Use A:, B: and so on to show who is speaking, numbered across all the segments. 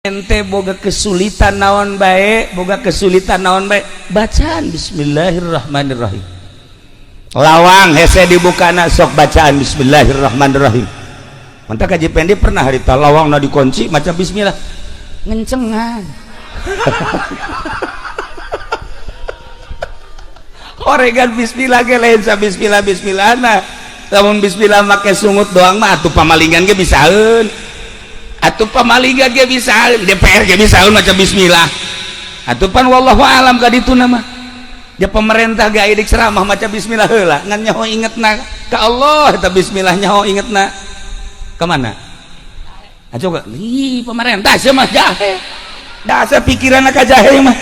A: Ente boga kesulitan naon bae, boga kesulitan naon bae, bacaan bismillahirrahmanirrahim. Lawang hese dibukana, sok bacaan bismillahirrahmanirrahim. Mantap Haji Pendi pernah harita lawang na dikunci maca bismillah ngencengan. Oregan bismillah ge lain sa bismillah bismillahna. Lamun bismillah make sungut doang mah atuh pamalingan ge bisaeun. Atuh pamalingan ge bisaeun, DPR ge bisaeun maca bismillah. Atuh pan wallahu alam ka ditu mah. Ya pemerintah ge aya ceramah maca bismillah heula, ngan nyaho ingetna ka Allah eta bismillah nyaho ingetna. Kemana? Ah, coba, ih pemerintah sih mah jahe. Dasar pikiran ka jahe mah.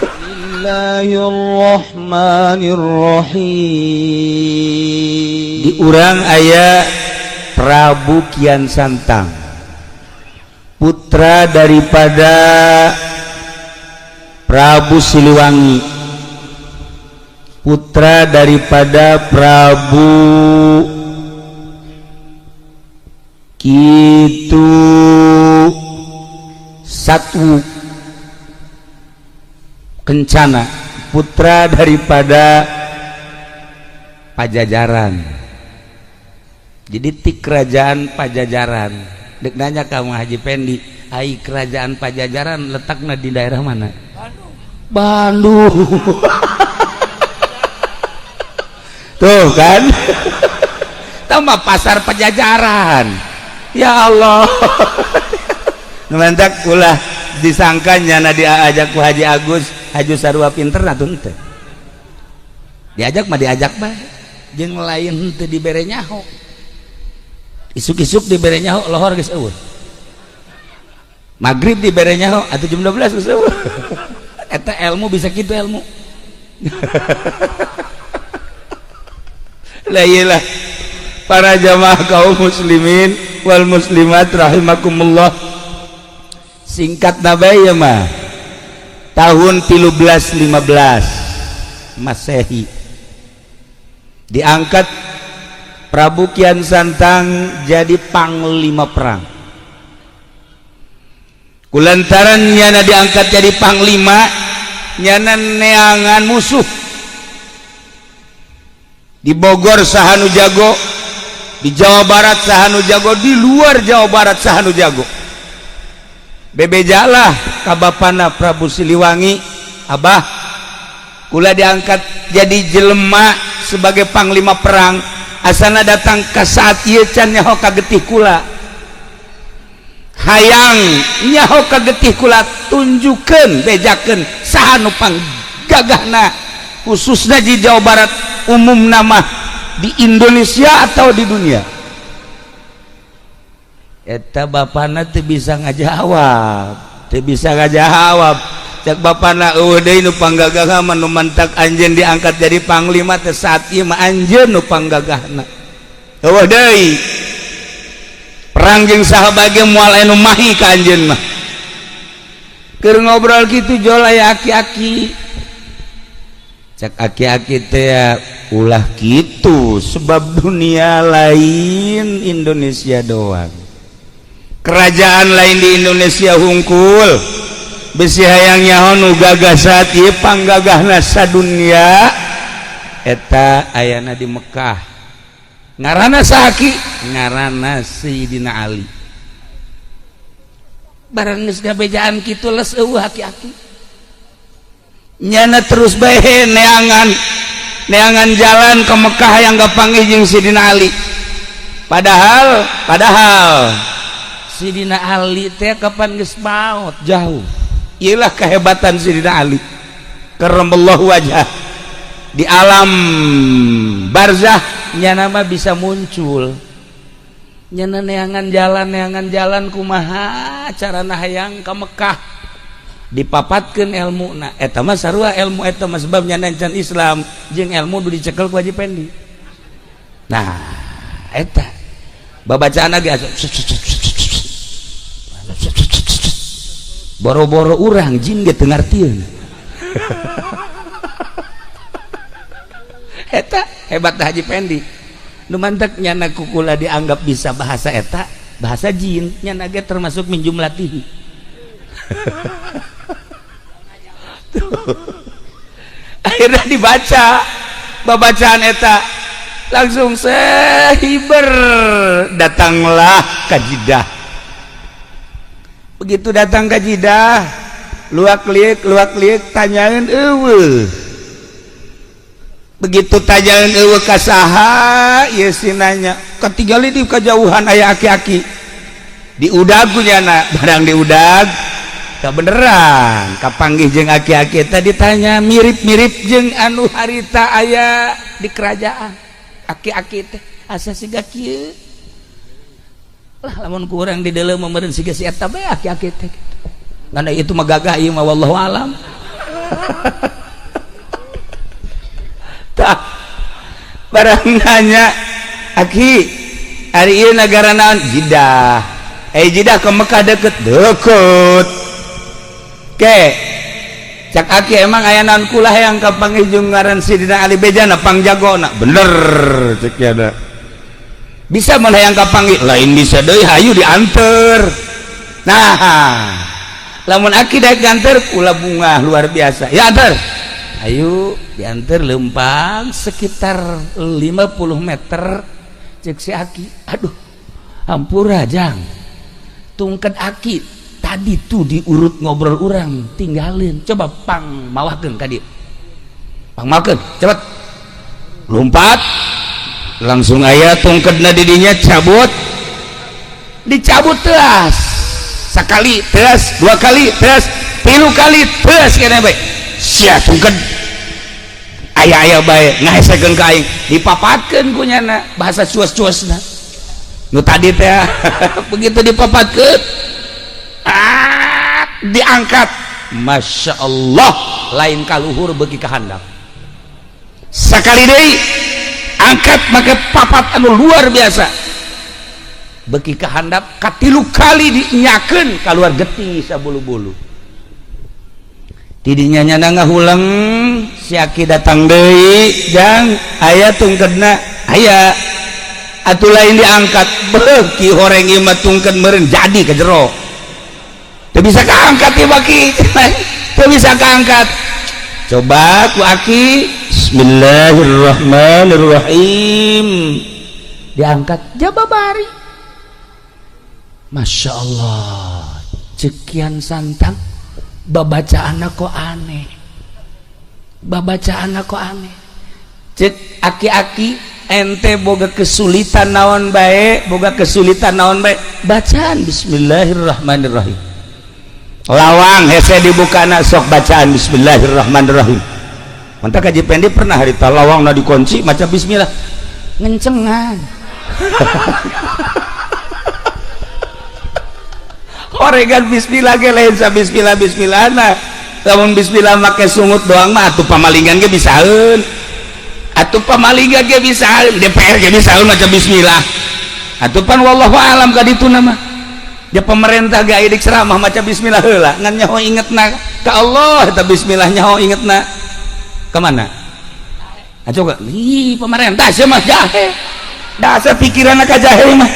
B: Bismillahirrahmanirrahim.
A: Di urang aya Prabu Kian Santang, putra daripada Prabu Siliwangi, putra daripada Prabu Kitu Satwu Kencana, putra daripada Pajajaran. Jadi ti kerajaan Pajajaran. Dek nanya kamu Haji Pendi, ai kerajaan Pajajaran letaknya di daerah mana? Bandung. Bandung. Tuh kan? Tambah pasar Pajajaran. Ya Allah. Mantak ulah disangkanya na diajak ku Haji Agus, Haji sarua pinter atuh henteu. Diajak mah diajak bae. Jeung lain henteu dibere nyaho. Isuk-isuk dibere nyaho lohor geus eueuh. Maghrib dibere nyaho atuh jam 12 geus eueuh. Eta ilmu bisa kitu ilmu. Lah iyalah para jamaah kaum muslimin wal muslimat rahimakumullah. Singkat nabai ya mah, tahun 1315 Masehi diangkat Prabu Kian Santang jadi panglima perang. Kulantaran nyana diangkat jadi panglima, nyana neangan musuh di Bogor sahanu jago, di Jawa Barat sahanu jago, di luar Jawa Barat sahanu jago. Bebejalah ka bapana Prabu Siliwangi, abah kula diangkat jadi jelema sebagai panglima perang, asana datang ke saat ieu can nyaho ka getih kula, hayang nyaho ka getih kula, tunjukkeun bejakeun saha nu panggagahna khususnya di Jawa Barat, umum nama di Indonesia atau di dunia. Eta bapana teu bisa ngajawab, teu bisa ngajawab. Cek bapana eueuh deui nu panggagahna mah, nu mantak anjeun diangkat jadi panglima teh saat ieu mah anjeun nu panggagahna. Eueuh deui perang jeung saha bae moal aya nu mahi ka anjeun mah. Keur ngobrol kitu jol aya aki-aki. Cek aki-aki teh ulah kitu sebab dunia lain Indonesia doang. Kerajaan lain di Indonesia hungkul besi hayang nyaho nu gagah saat ieu panggagahna sadunya eta ayana di Mekah. Ngaranna saha ki? Ngaranna Sayyidina Ali. Barang geus gabejaan kitu les eueuh aki-aki. Nyana terus bae neangan neangan jalan ke Mekah yang kapanggih jeung Sayyidina Ali. Padahal Sidina Ali teh kapan geus maot jauh. Iyalah kehebatan Sidina Ali karramallahu wajah. Di alam barzah nyana mah bisa muncul. Nyana neangan jalan kumaha carana hayang ka Mekah. Dipapatkeun ilmuna. Eta mah sarua ilmu eta mah sebab nyana can Islam jeung ilmu nu dicekel ku Haji Pendi. Nah, eta babacaan ge boro-boro urang jin ge teu ngartieun. Eta hebat Haji Pendi. Nu mantak nyana kukula dianggap bisa bahasa eta, bahasa jin, nyana ge termasuk min jumlatihi. Tuh. Akhirnya dibaca babacaan eta langsung sehiber datanglah ka Jidah. Begitu datang ke Jidah, luak liuk tanyain eueuh. Begitu tanyain eueuh ka saha ieu si nanya, katinggali di kejauhan aya aki-aki. Diudag ku nyana, barang diudag kebeneran kapanggih jeung aki-aki eta ditanya mirip-mirip jeung anu harita aya di kerajaan. Aki-aki teh asa siga kieu lah, lamun kurang di dalam meureun siga si eta bae aki-aki teh gitu. Ngan itu mah gagah ieu mah, wallahu alam. Tah, barang nanya, "Aki, ari ieu nagara naon?" "Jidah." "Eh, Jidah ke Mekah deket?" "Deket." "Ke cak aki emang aya naon kula hayang kapanggih jeung ngaran Sidina Ali bejana pangjagona." "Bener," cek ada. "Bisa mun hayang kapanggih?" "Lain bisa deui, hayu dianter." Nah, lamun aki daek nganter kula bunga luar biasa. "Ya anter." Ayo dianter lempang sekitar 50 meter, cek si aki, "Aduh, hampura jang, tungket aki tadi tuh diurut ngobrol orang tinggalin, coba pang mawakeun ka dieu, pang mawakeun cepet." Lompat langsung aya tungketna didinya, cabut, dicabut teas sekali, teas dua kali, teas tilu kali, teas kena bae sia tungket aya-aya bae ngahesekeun ka aing, dipapatkeun ku nyana bahasa cuas-cuasna nu tadi teh. Begitu dipapatkeun, diangkat, Masya Allah, lain kaluhur bagi kehandap. Sekali deui angkat make papat anu luar biasa beki kehandap, katilu kali dinyakeun keluar getih sabulu-bulu. Tidinya nyana ngahuleng, si aki datang deui, "Jang, aya tungkedna?" "Aya." Atuh lain diangkat, beuki horeng ieu mah tungked meureun jadi ke jero. Teu bisa kaangkat ieu baki, teu bisa kaangkat. Coba ku aki, bismillahirrahmanirrahim, diangkat jababari. Masya Allah, cekian santang, babacaan kok aneh, babacaan kok aneh. Cek aki-aki, "Ente boga kesulitan naon bae, boga kesulitan naon bae, bacaan bismillahirrahmanirrahim. Lawang hese dibuka na sok bacaan bismillahirrahmanirrahim." Mantap Kaji Pendi pernah harita lawang na dikunci maca bismillah ngencengan. Horegan bismillah ge lain sa bismillah bismillah na. Lamun bismillah make sungut doang mah atuh pamalingan ge bisaeun. Atuh pamalingan ge bisaeun, DPR ge bisaeun maca bismillah. Atuh pan wallahu alam ka ditu mah. Ya pemerintah ge aya ceramah maca bismillah heula ngan nyaho ingetna ka Allah eta bismillah, nyaho ingetna ka mana? Ah coba ih pemerintah sia mah jahe. Dasar pikiranna ka jahe mah.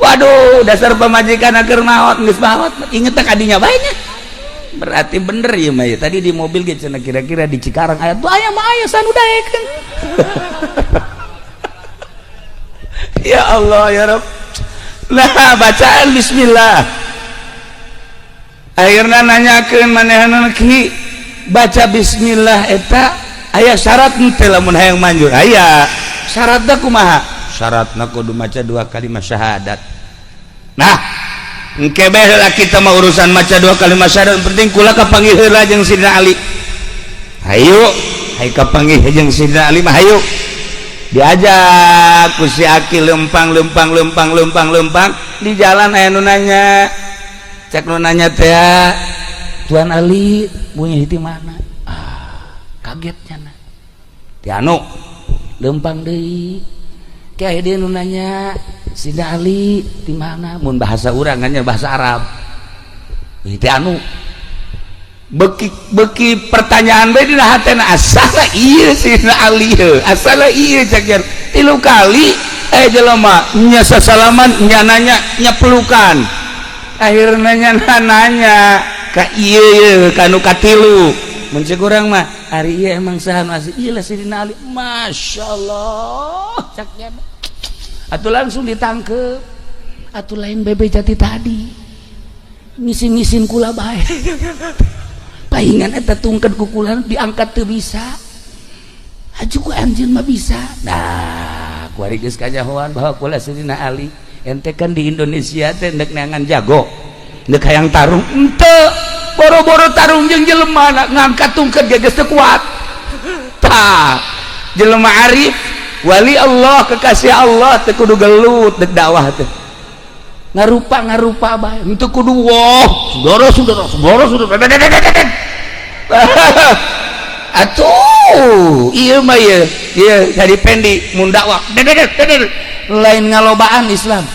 A: Waduh, dasar pamajikan keur maot geus maot inget ka dinya bae nya. Berarti bener ya mah ya. Tadi di mobil ge cenah kira-kira di Cikarang aya tuh aya mah aya sanu daekeun. Ya Allah ya Rabb. Nah, bacaan bismillah. Akhirnya nanyakeun manehna, "Ki, baca bismillah eta aya syarat henteu lamun hayang manjur?" "Aya." "Syaratna kumaha?" "Syaratna kudu maca dua kalimat syahadat." Nah, engke bae heula kita mah urusan maca dua kalimat syahadat, penting kula kapanggih heula jeung Sidina Ali. Hayu, hayu kapanggih jeung Sidina Ali mah hayu. Diajak ku si aki lempang lempang lempang lempang lempang di jalan aya nu nanya. Cek nu nanya teh, "Tuan Ali punya di mana?" Ah, kagetnya na. Ti anu lempang deui. Kayak dia nu nanya, "Sidina Ali di mana?" Mun bahasa urang nya bahasa Arab. Ti anu beki beki pertanyaan bae dina hatena, asala ieu Sidina Ali heuh, asala ieu cek tilu kali jelema nya sasalaman nya nanya nya pelukan. Akhirnya nanya ka ieu ka nu katilu. Mun ceuk urang mah, ari ieu emang saha nu asli? Ieu lah Sidina Ali. Masya Allah, cak nya. Atuh langsung ditangkep. Atuh lain bebeja ti tadi. Ngisin-ngisin kula bae. Paingan eta tungked ku kula diangkat teu bisa. Aju ku anjeun mah bisa. Nah, kuari geus kanyahoan bahwa kula Sidina Ali. Ente kan di Indonesia teh ndek neangan jago. Ndek hayang tarung ente. Boro-boro tarung jeung jelema ngangkat tungked ge geus teu kuat. Tah, jelema arif, wali Allah, kekasih Allah teu kudu gelut dek dakwah teh. Ngarupa-ngarupa bae, henteu kudu wah, saudara saudara saudara saudara. Atuh, ieu mah ieu, ieu jadi pendi mun dakwah. Lain ngalobaan Islam.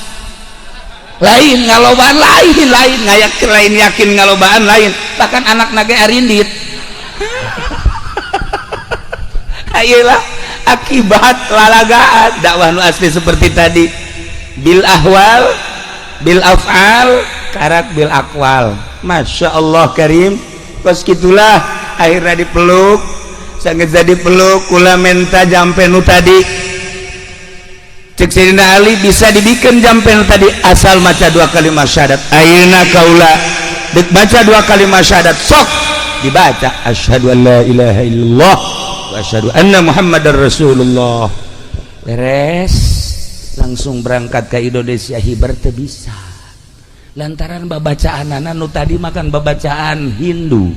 A: Lain ngalobaan, lain lain ngayak, lain yakin ngalobaan, lain bahkan anak naga arindit. Ayolah, akibat lalagaan dakwah nu asli seperti tadi, bil ahwal, bil af'al, karak bil aqwal. Masya Allah karim. Pas gitulah akhirnya dipeluk, sangat jadi peluk, kula menta jampe nu tadi. Cek Sayyidina Ali, bisa dibikin jampe nu tadi asal maca dua kalimat syahadat. Ayeuna kaula dek baca dua kalimat syahadat. Sok dibaca, asyhadu an la ilaha illallah wa asyhadu anna muhammadar rasulullah. Beres, langsung berangkat ke Indonesia. Hiber teu bisa lantaran babacaan nu tadi makan babacaan Hindu,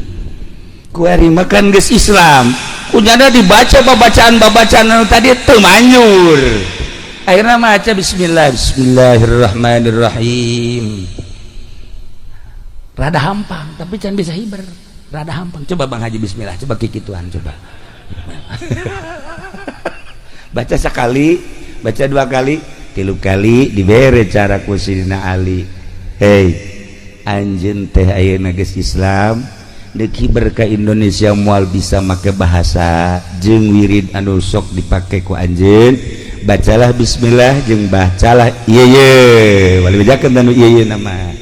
A: kuari makan geus Islam, kunyana dibaca babacaan-babacaan nu tadi teu manjur. Akhirnya maca bismillah, bismillahirrahmanirrahim, rada hampang tapi can bisa hiber, rada hampang. Coba Bang Haji, bismillah, coba kikituan, coba baca sekali, baca dua kali, tilu kali, dibere cara ku Sidina Ali. Hei anjeun teh ayeuna geus Islam, deuk hiber ka Indonesia moal bisa make bahasa jeung wirid anu sok dipake ku anjeun. Bacalah bismillah jeung bacalah ieu ye wali bejakeun anu ieu ye nama.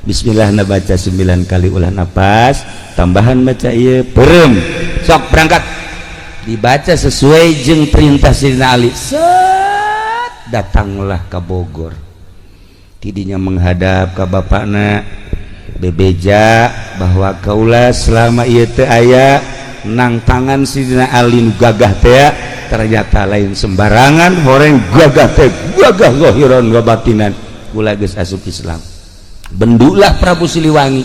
A: Bismillah na baca 9 kali, ulah napas tambahan, baca ieu, perem, sok berangkat. Dibaca sesuai jeung perintah Sidina Ali. Set, datanglah ke Bogor. Tidinya menghadap ke bapakna, bebeja bahwa kaula selama ieu teu aya nang tangan Sidina Ali nu gagah teh. Ternyata lain sembarangan horeng gagah teh, gagah zahiran wa batinan. Kula geus asup Islam. Bendulah Prabu Siliwangi.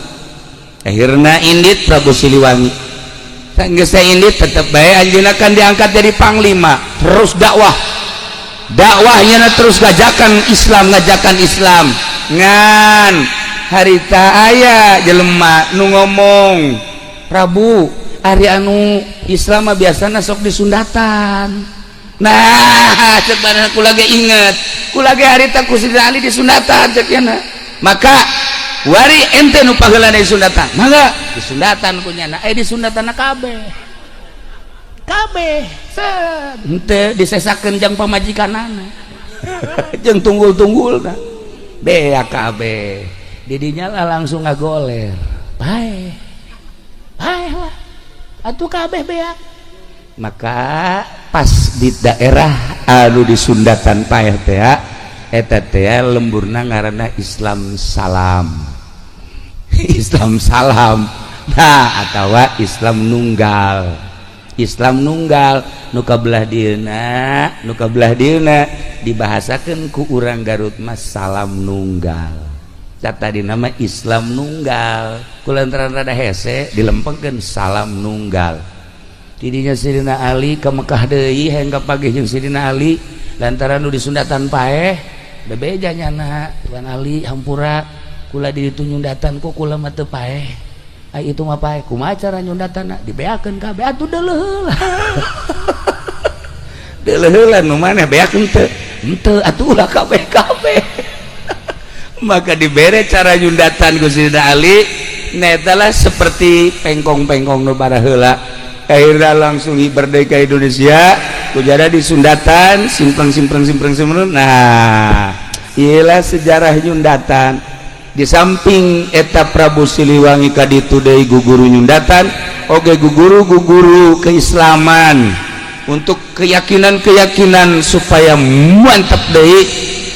A: Akhirna indit Prabu Siliwangi. Geus indit, tetep bae anjeunna kan diangkat jadi panglima, terus dakwah dakwahnya, terus ngajakan Islam, ngajakan Islam. Ngan harita aya jelema nu ngomong, "Prabu, ari anu Islam mah biasana sok disundatan." Nah, cek badan kula ge inget, kula ge harita ku Sidina Ali disundatan, cek nya. Maka wari ente nu paheulana disundatan, mangga disundatan ku nyana. Eh, disundatan kabeh kabeh, set henteu disesakeun jang pamajikanana jeung tunggul-tunggulna, beak kabeh. Didinya lah langsung ngagoler, paeh paeh lah atuh kabeh beak. Maka pas di daerah anu disundatan paeh teh, eta teh lemburna ngaranna Islam salam, Islam salam. Nah, atawa Islam nunggal, Islam nunggal nu kabelah dieuna, nu kabelah dieuna dibahasakeun ku urang Garut mah salam nunggal. Tadi nama Islam nunggal, kulantaran rada hese dilempengkeun salam nunggal. Tidinya Sidina Ali ke Mekah deui, hayang kapagih jeung Sidina Ali lantaran nu disundatan paeh. Bebeja nyana, "Tuan Ali, hampura, kula di ditu nyundatan kok kula mah teu paeh." Ai itu mah paeh, kumaha cara nyundatan? Dibeakeun kabeh atuh, deuleuh heula, deuleuh heula nu maneh beak henteu, henteu atuh ulah kabeh kabeh. Maka dibere cara nyundatan ku Sidina Ali netalah seperti pengkong-pengkong nu heula. Akhirnya langsung merdeka Indonesia, kujada di sundatan simpreng simpreng simpreng simpreng. Nah, iyalah sejarah nyundatan. Di samping eta Prabu Siliwangi kaditu deui guguru nyundatan oge, guguru-guguru keislaman untuk keyakinan-keyakinan supaya mantap deui.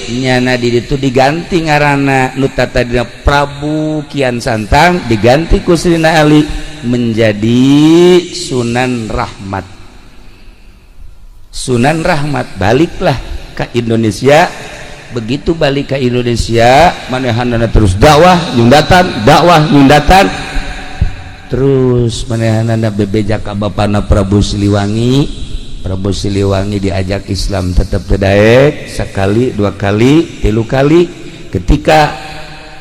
A: Nyana di ditu diganti ngaranna, nu tadina Prabu Kian Santang diganti ku Sayyidina Ali menjadi Sunan Rahmat. Sunan Rahmat baliklah ke Indonesia. Begitu balik ke Indonesia, manehanana terus dakwah nyundatan, dakwah nyundatan terus. Manehanana bebeja ka bapana Prabu Siliwangi. Prabu Siliwangi diajak Islam tetap daek, sekali, dua kali, tilu kali. Ketika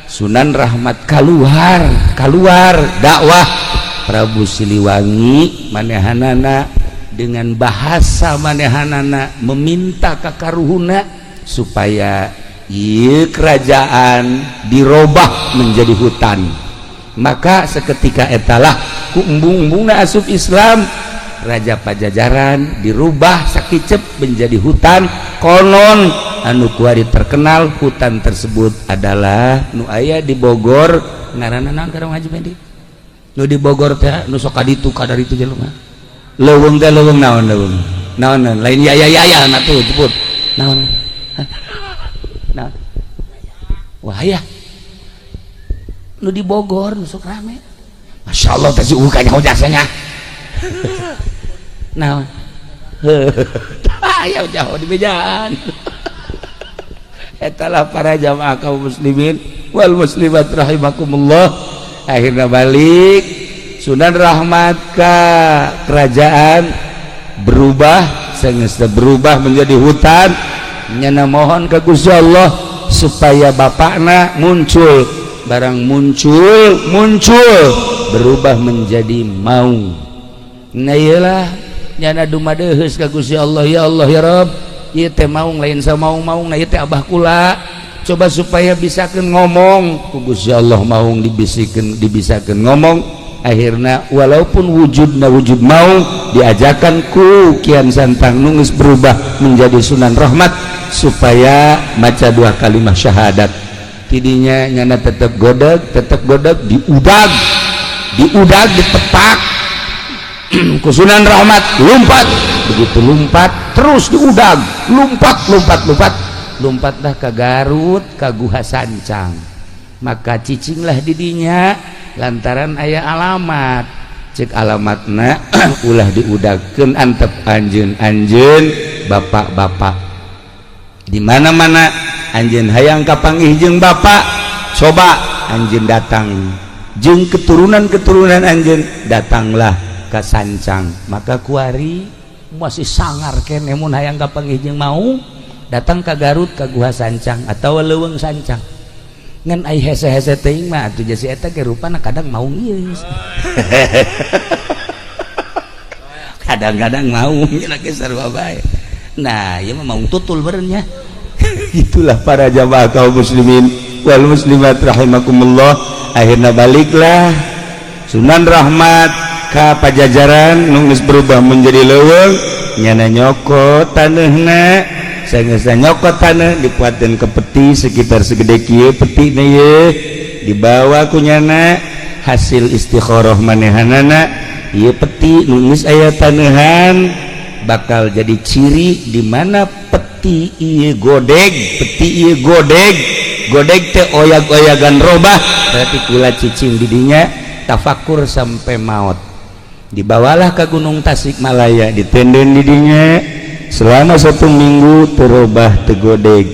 A: Sunan Rahmat keluar keluar dakwah, Prabu Siliwangi manehanana dengan bahasa manehanana meminta ka karuhuna supaya ieu kerajaan dirobah menjadi hutan. Maka seketika etalah ku embung-embungna asup Islam. Raja Pajajaran dirubah sakicep menjadi hutan. Konon anu kuari terkenal hutan tersebut adalah nu aya di Bogor. Ngaranna naon, Karang Haji Mendi? Nu di Bogor teh, nu sok kaditu kadaritu jelema, leuweung teh, leuweung naon, leuweung naon, naon? Lain ya ya ya ya, nah tuh jebut naon? Naon? Wah ya, nu di Bogor nu sok rame. Masya Allah teh, si kanyaho jasanya naon? Aya jauh di bejaan. Etalah para jamaah kaum muslimin wal muslimat rahimakumullah. Akhirnya balik Sunan Rahmat ke kerajaan, berubah, sengesta berubah menjadi hutan. Nyana mohon ke Gusti Allah supaya bapakna muncul. Barang muncul, muncul berubah menjadi maung. Nah, iyalah, nyana dumadeheus ka Gusti Allah, "Ya Allah, ya Rabb, ieu teh maung lain samaung-maung, nah ieu teh abah kula. Coba supaya bisakeun ngomong." Ku Gusti Allah maung dibisikeun, dibisakeun ngomong. Akhirnya walaupun wujudna wujud maung, diajakan ku Kian Santang nu geus berubah menjadi Sunan Rahmat supaya maca dua kalimat syahadat. Tidinya nyana tetap godeg, tetap godeg, diudag, diudag, ditepak ku Sunan Rahmat, lompat. Begitu lompat, terus diudag, lompat, lompat, lompat, lompatlah ke Garut, ke Guha Sancang. Maka cicinglah didinya lantaran aya alamat. Cek alamatna, "Ulah diudagkeun, antep anjeun anjeun bapak-bapak. Di mana-mana anjeun hayang kapanggih jeung bapak, coba anjeun datang jeung keturunan-keturunan anjeun, datanglah ke Sancang." Maka kuari masih sangar kene mun hayang kapanggih jeung maung, datang ke Garut, ke Guha Sancang atau Leuweung Sancang. Ngan ai hese-hese teuing mah atuh jasi eta ge rupana kadang maung ieu, kadang-kadang maung ge sarua bae. Nah, ieu mah maung tutul beureunya. Itulah para jamaah kaum muslimin wal muslimat rahimakumullah. Akhirnya baliklah Sunan Rahmat ka Pajajaran nu geus berubah menjadi leuweung. Nyana nyokot taneuhna. Sanggeusna nyokot taneuh, dipuatkeun ke peti sekitar segede kieu petina ye, dibawa ku nyana. Hasil istikharah manehanana, ieu peti nu geus aya taneuhan bakal jadi ciri di mana peti ieu godeg. Peti ieu godeg, godeg teh oyag-oyagan robah, berarti kula cicing didinya tafakur sampai maut. Dibawalah ke Gunung Tasikmalaya, ditenden didinya selama satu minggu, terobah, teu godeg.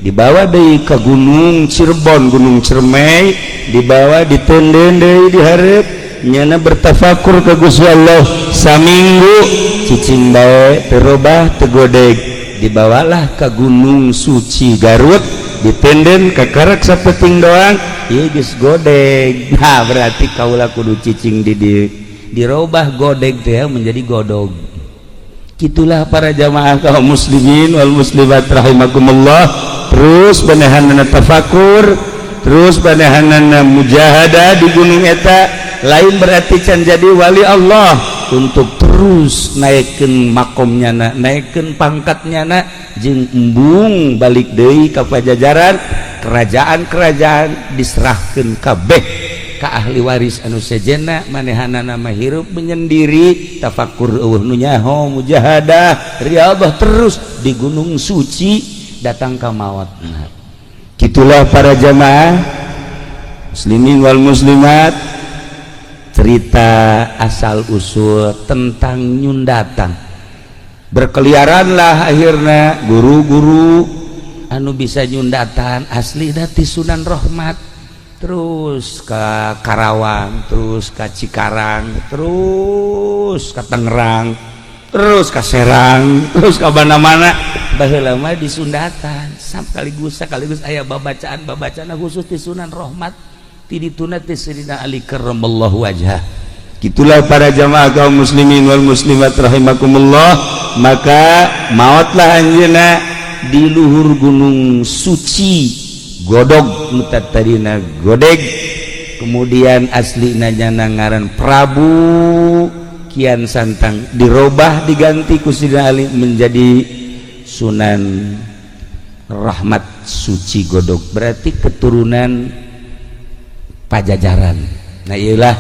A: Dibawa deui ke Gunung Cirebon, Gunung Ciremai, dibawa, ditenden deui dihareup. Nyana bertafakur ke Gusti Allah saminggu, cicing bae, terobah, teu godeg. Dibawalah ke Gunung Suci Garut, ditenden ke karak sapeting doang, ieu geus godeg. Nah, berarti kaula kudu cicing di dieu. Dirobah godeg teh menjadi godog. Gitulah para jamaah kaum muslimin wal muslimat rahimakumullah. Terus manehanana tafakur, terus manehanana mujahadah di gunung eta. Lain berarti can jadi wali Allah, untuk terus naikkan makomnya na, naikkan pangkatnya na, jeung embung balik deui ka Pajajaran. Kerajaan-kerajaan diserahkan kabeh ka ahli waris anu sejenna. Manehanana mah hirup menyendiri, tafakur, euweuh nu nyaho, mujahadah, riyadhah terus di Gunung Suci, datang ka maot. Nah, gitulah para jamaah muslimin wal muslimat, cerita asal usul tentang nyundatan. Berkeliaranlah akhirnya guru-guru anu bisa nyundatan asli dati Sunan Rahmat, terus ke Karawang, terus ke Cikarang, terus ke Tangerang, terus ke Serang, terus ke mana-mana. Baheula mah disundatan sekaligus sekaligus aya babacaan babacaan khusus di Sunan Rahmat, ti dituna ti Sayyidina Ali karramallahu wajhah. Gitulah para jamaah kaum muslimin wal muslimat rahimakumullah. Maka maotlah anjeunna di luhur Gunung Suci Godog, nu tadina Godeg. Kemudian asli nyana ngaran Prabu Kian Santang, dirubah, diganti ku Sidina Ali menjadi Sunan Rahmat Suci Godog, berarti keturunan Pajajaran. Nah, iyalah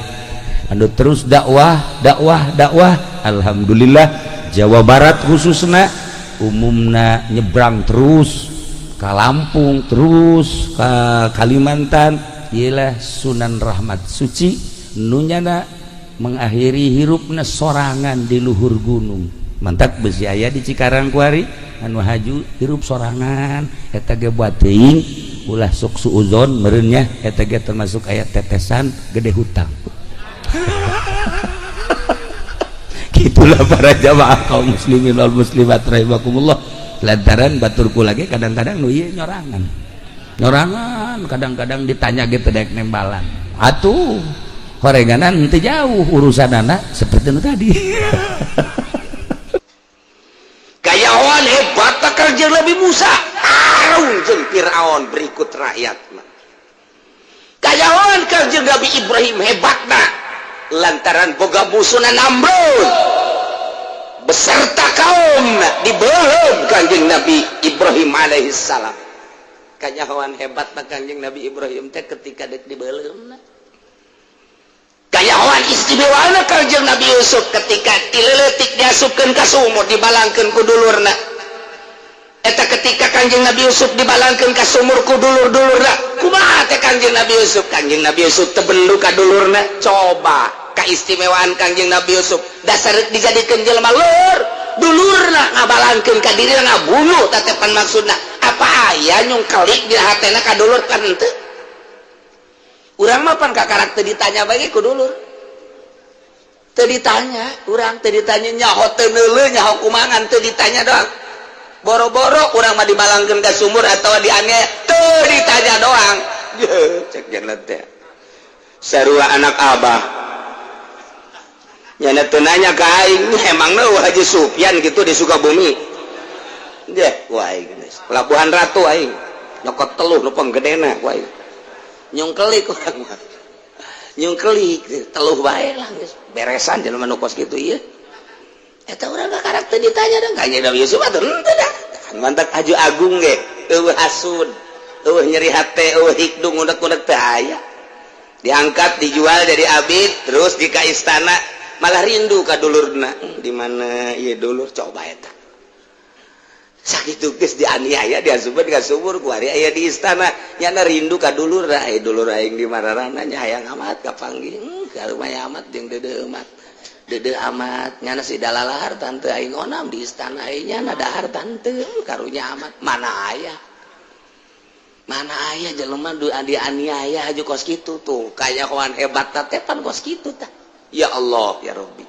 A: anu terus dakwah, dakwah, dakwah. Alhamdulillah, Jawa Barat khususnya, umumna nyebrang terus ke Lampung, terus ke Kalimantan. Ialah Sunan Rahmat Suci nunyana mengakhiri hirupna sorangan di luhur gunung. Mantak besi aya di Cikarang kuari anu haju hirup sorangan. Eta ge buat teuing, ulah sok suuzon meureun nya, eta ge termasuk aya tetesan gede hutang. Itulah para jamaah kaum muslimin wal muslimat rahimakumullah, lantaran baturku lagi kadang-kadang nu ieu nyorangan nyorangan, kadang-kadang ditanya gitu dek nembalan atuh horenganan teu jauh urusan anak seperti itu tadi.
B: Kayawan hebat kerja Nabi Musa tarung jeung Firaun berikut rakyat. Kayawan kerja Nabi Ibrahim hebatna lantaran boga musuhna Namrud beserta kaum, dibeuleum Kanjeng Nabi Ibrahim alaihissalam. Kanyahoan hebat Kanjeng Nabi Ibrahim teh ketika dek dibeuleum. Kanyahoan istimewa Kanjeng Nabi Yusuf ketika tileletik diasupkeun ka sumur, dibalangkeun ku dulurna. Eta ketika Kanjeng Nabi Yusuf dibalangkeun ka sumur ku dulur-dulurna, kumaha teh Kanjeng Nabi Yusuf? Kanjeng Nabi Yusuf teu bendu ka dulurna. Coba keistimewaan Kanjeng Nabi Yusuf, dasar dijadikan jelema lur, dulurna ngabalangkeun ka diri, ngabunuh tatepan. Maksudna apa aya nyungkelik di hatena ka dulur? Kan henteu. Urang mah pan kakarak teu ditanya bae ku dulur, teu ditanya urang, teu ditanya, nyaho teu neuleuh, nyaho kumangan, teu ditanya doang. Boro-boro urang mah dibalangkeun ka sumur atau dianiaya, teu ditanya doang. Cek jalan teh sarua anak abah nyana teu nanya ka aing, emangna Haji Sufyan gitu di Sukabumi deh. Wah, aing Pelabuhan Ratu, aing nyokot teluh nu panggedena ku aing, nyungkelik urang mah, nyungkelik teluh bae lah, geus beresan jelema nu kos kitu ieu. Eta urang karak teu ditanya dong. Kanjeng Nabi Yusuf atuh henteu dah. Mantak aju agung ge euweuh hasud, euweuh nyeri hate, euweuh hikdung unek-unek teu aya. Diangkat, dijual jadi abid, terus di ka istana malah rindu ka dulurna. Di mana ieu dulur? Coba eta sakitu geus dianiaya, diasupkeun ka sumur, kuari aya di istana, nyana rindu ka dulur. Aya dulur aing di mararana nya, hayang amat kapanggih. Karumaha amat jeung deudeuh amat, deudeuh amat nyana si dalalahar tante aing onam di istana aing, nyana dahar tante, karunya amat. Mana aya, mana aya jelema du dianiaya aju kos kitu tuh? Kayak kawan hebat tepan kos kitu tah. Ya Allah, ya Rabbi,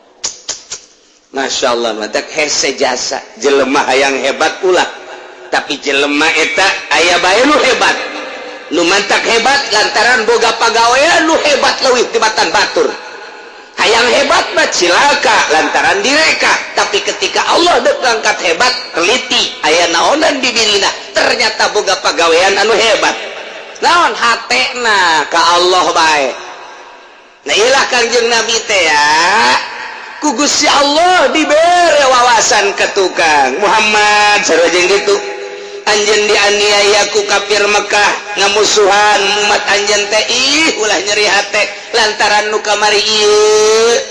B: Masya Allah. Mantak hese jasa jelema hayang hebat ulah, tapi jelema eta aya bae nu hebat, nu mantak hebat lantaran boga pagawean nu hebat leuwih tibatan batur. Hayang hebat mah cilaka lantaran direka, tapi ketika Allah dek ngangkat hebat, teliti aya naonan di dirina, ternyata boga pagawean anu hebat. Naon hatena ka Allah bae. Nah, ilah Kangjeng Nabi teh ya ku Gusti Allah dibere wawasan ke tukang Muhammad sarua jeung gitu. Anjeun dianiaya ku kafir Mekah, ngamusuhan umat anjeun teh. Ih, ulah nyeri hate lantaran nu kamari ieu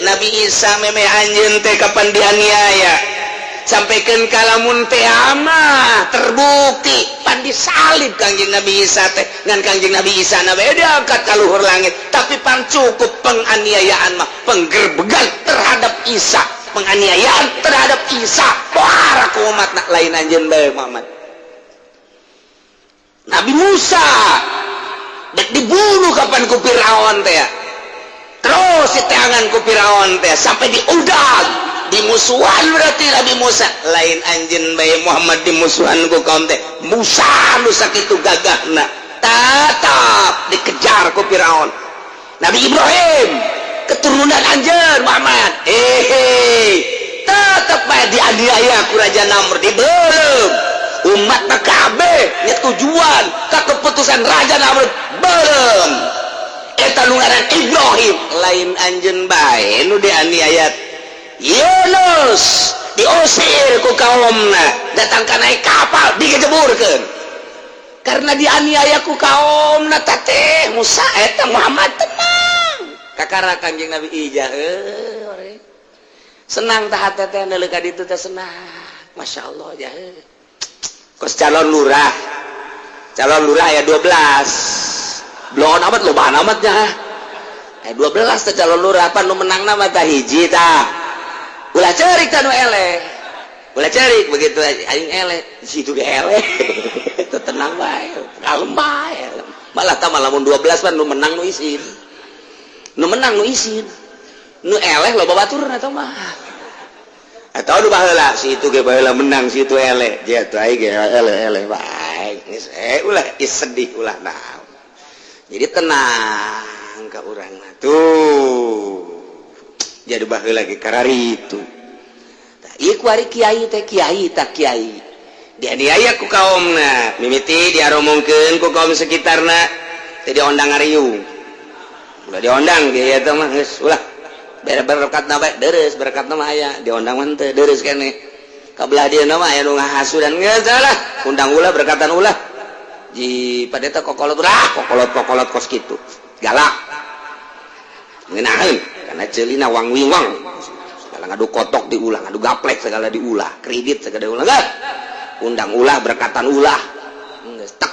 B: Nabi Isa memeh anjeun teh kapan dianiaya, sampaikan kalamun teh mah terbukti pan disalib Kangjeng Nabi Isa teh. Ngan Kangjeng Nabi Isa na bae diangkat ka luhur langit, tapi pan cukup penganiayaan mah, penggerbegan terhadap Isa, penganiayaan terhadap Isa para umat nak lain anjeun bae Muhammad. Nabi Musa dek dibunuh kapan ku Firaun teh ya. Terus diteangan ku Firaun teh sampai diudag, dimusuhan. Berarti Nabi Musa lain anjeun bae Muhammad dimusuhan ku kaum teh. Musa nu sakitu gagahna tetap dikejar ku Firaun. Nabi Ibrahim, keturunan anjeun Muhammad, eh tetap bae dianiaya ku Raja Namrud, dibeuleum umat PKB tujuan ke keputusan Raja Namrud belum. Eta nu ngaran Ibrahim, lain anjeun bae nu dianiaya. Yunus diusir ku kaumna, datang ka naik kapal digejeburkeun karena dianiaya ku kaumna. Teh Musa eta Muhammad tenang kakara Kanjeng Nabi ijah heuh senang tah hate teh neuleuh ka ditu teh senang, Masya Allah jah. Kos calon lurah, calon lurah ya 12 belum amat, loba amatnya eh 12 teh calon lurah. Apa nu menang nama tah hiji tah. Ulah cerik tah nu eleh, ulah cerik begitu aing eleh situ ge eleh itu tenang bae, kalem bae. Malah tah malah mun 12 pan nu menang nu isin, nu menang nu isin, nu eleh loba baturna atau mah atau nu baheula si itu ge baheula menang si itu eleh dia tuh aing ge eleh eleh bae geus eh ulah sedih, ulah naon. Jadi tenang ka urang tuh. Jadi baheula ge kararitu tah ieu kuari kiai teh, kiai tak kiai dianiaya ku kaumna, mimiti diaromongkeun ku kaum sekitarna teh, diondang ngariung. Ulah diondang ge eta mah, geus ulah berkat na bae, deres berkat mah aya diondang mah teu deres keneh. Kabelah dia mah aya nu ngahasudan, geus lah undang ulah, berkatan ulah. Ji padeta kokolot ulah, kokolot kokolot kos kitu galak ngeunaheun karena ceulina wang wingwang segala, ngadu kotok diulah, ngadu gaplek segala diulah, kredit segala diulah. Geus undang ulah, berkatan ulah, geus tek.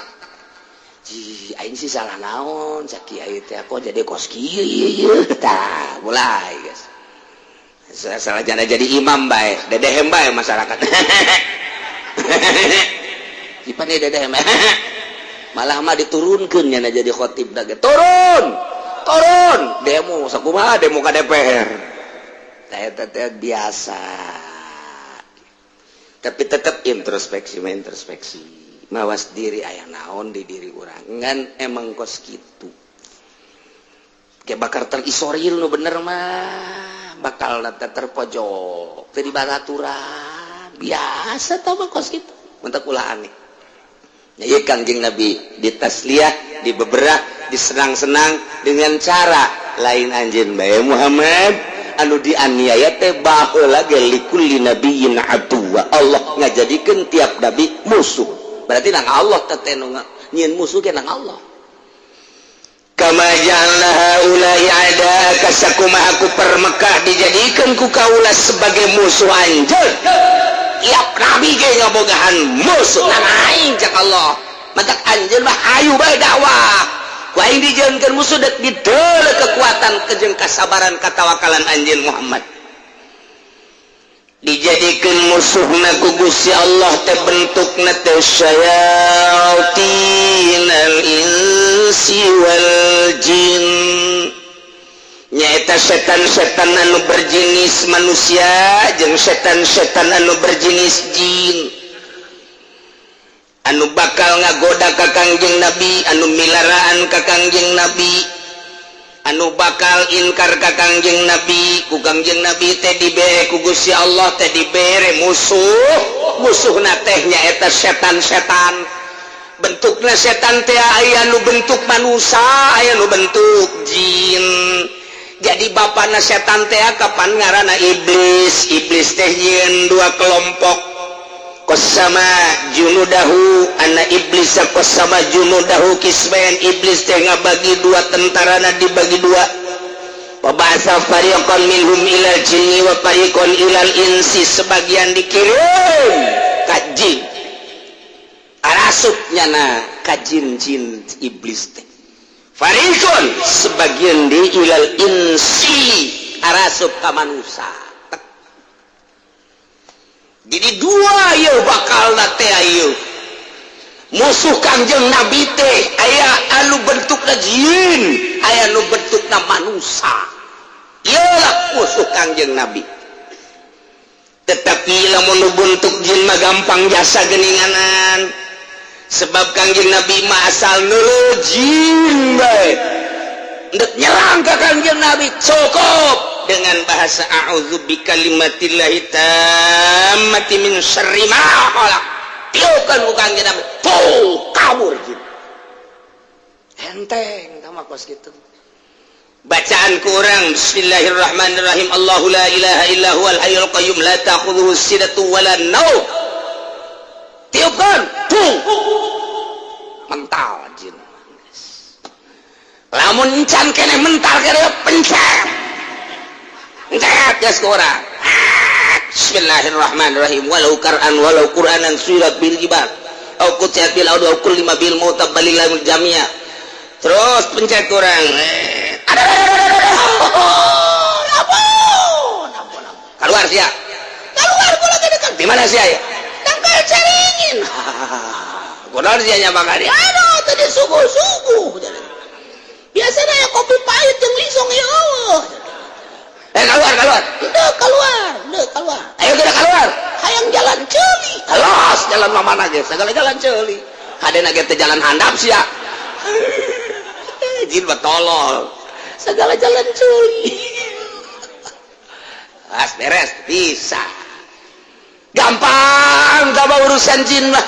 B: Ji aing sih salah naon cak kiai teh, kok jadi kos kieu ieu tah? Mulai guys salah jana jadi imam bae, dedehem bae masyarakat. Ipan dedehem malah mah diturunkeun nyana jadi khotib dah, turun turun demo sakumaha, demo ka DPR teh teh biasa. Tapi tetap introspeksi mah, introspeksi, mawas diri, aya naon di diri urang. Ngan emang kos kitu kayak bakal terisolir. Nu bener mah bakal nanti terpojok teu dibaraturan biasa tah mah kos kitu, mentak ulah aneh. Ya, Kangjeng Nabi ditasliyah, dibeberah, disenang-senang dengan cara lain anjeun bae Muhammad anu dianiaya teh, baheula ge likulli nabiyyin aduwa. Allah ngajadikeun tiap nabi musuh, berarti nang Allah teh nu nyieun musuh ge nang Allah. Kama ja'alna haula'i a'da'aka, sakumaha ku permekah dijadikan ku kaula sebagai musuh anjeun. Tiap nabi ge ngabogahan musuh, nang aing cak Allah. Matak anjeun mah hayu bae dakwah, ku aing dijieunkeun musuh dek dideuleu kekuatan kejeng kasabaran katawakalan anjeun Muhammad. Dijadikan musuhna ku Gusti Allah teh bentukna teh syayatinal insi wal jin, nyaeta setan-setan anu berjenis manusia jeung setan-setan anu berjenis jin, anu bakal ngagoda ka Kangjeng Nabi, anu milaraan ka Kangjeng Nabi, anu bakal inkar ka Kangjeng Nabi. Ku Kangjeng Nabi teh dibere ku Gusti Allah teh dibere musuh. Musuhna teh nyaeta setan-setan. Bentukna setan teh aya nu bentuk manusia, aya nu bentuk jin. Jadi bapakna setan teh kapan ngaranna iblis. Iblis teh nyieun dua kelompok. Qassama junudahu anna iblis qassama junudahu qismain, iblis teh ngabagi dua, tentarana dibagi dua. Wa ba'atsa fariqan minhum ilal jinni wa fariqan ilal insi, sebagian dikirim ka jin, arasup nyana ka jin-jin iblis teh. Fariqan sebagian di ilal insi, arasup ka manusia. Jadi dua yeuh bakal teh ieu musuh Kangjeng Nabi teh, aya anu bentukna jin, aya anu bentukna manusia. Iyalah musuh Kangjeng Nabi. Tetapi lamun nu bentuk jin mah gampang jasa geninganan, sebab Kangjeng Nabi mah asal neuleuh jin bae ndek nyerang ka Kangjeng Nabi cukup dengan bahasa a'udzu bikalimatillahi tammati min syarri ma khalaq, tiupkan ku Kangjeng Nabi, tuh kabur jin. Enteng sama kos gitu bacaan kurang. Bismillahirrahmanirrahim, Allahu la ilaha illa huwal hayyul qayyum la ta'khudhuhu sinatu wala naum, tiupkan, tuh mental jin. Lamun encan kene mental kene, pencet pencet geus ku urang. Bismillahirrahmanirrahim, walau kar'an walau qur'anan suyirat bil jibal au qutiat bil ardu au kullima bil mauta balillahil jamia. Terus pencet kurang, ada ampun ampun, keluar sia, keluar kula dekat di mana sia ya? Tangkal caringin. Kunaon sia nya makani? Aduh, tadi suguh-suguh biasanya ya kopi pahit jeung lisong ya Allah. Eh, keluar, keluar. Udah keluar, udah keluar. Ayo kita keluar. Hayang jalan ceuli. Alas jalan mana ge? Segala jalan ceuli. Hadena ge teh jalan handap sia. Jin mah tolol. Segala jalan ceuli. As beres bisa. Gampang gak urusan jin mah.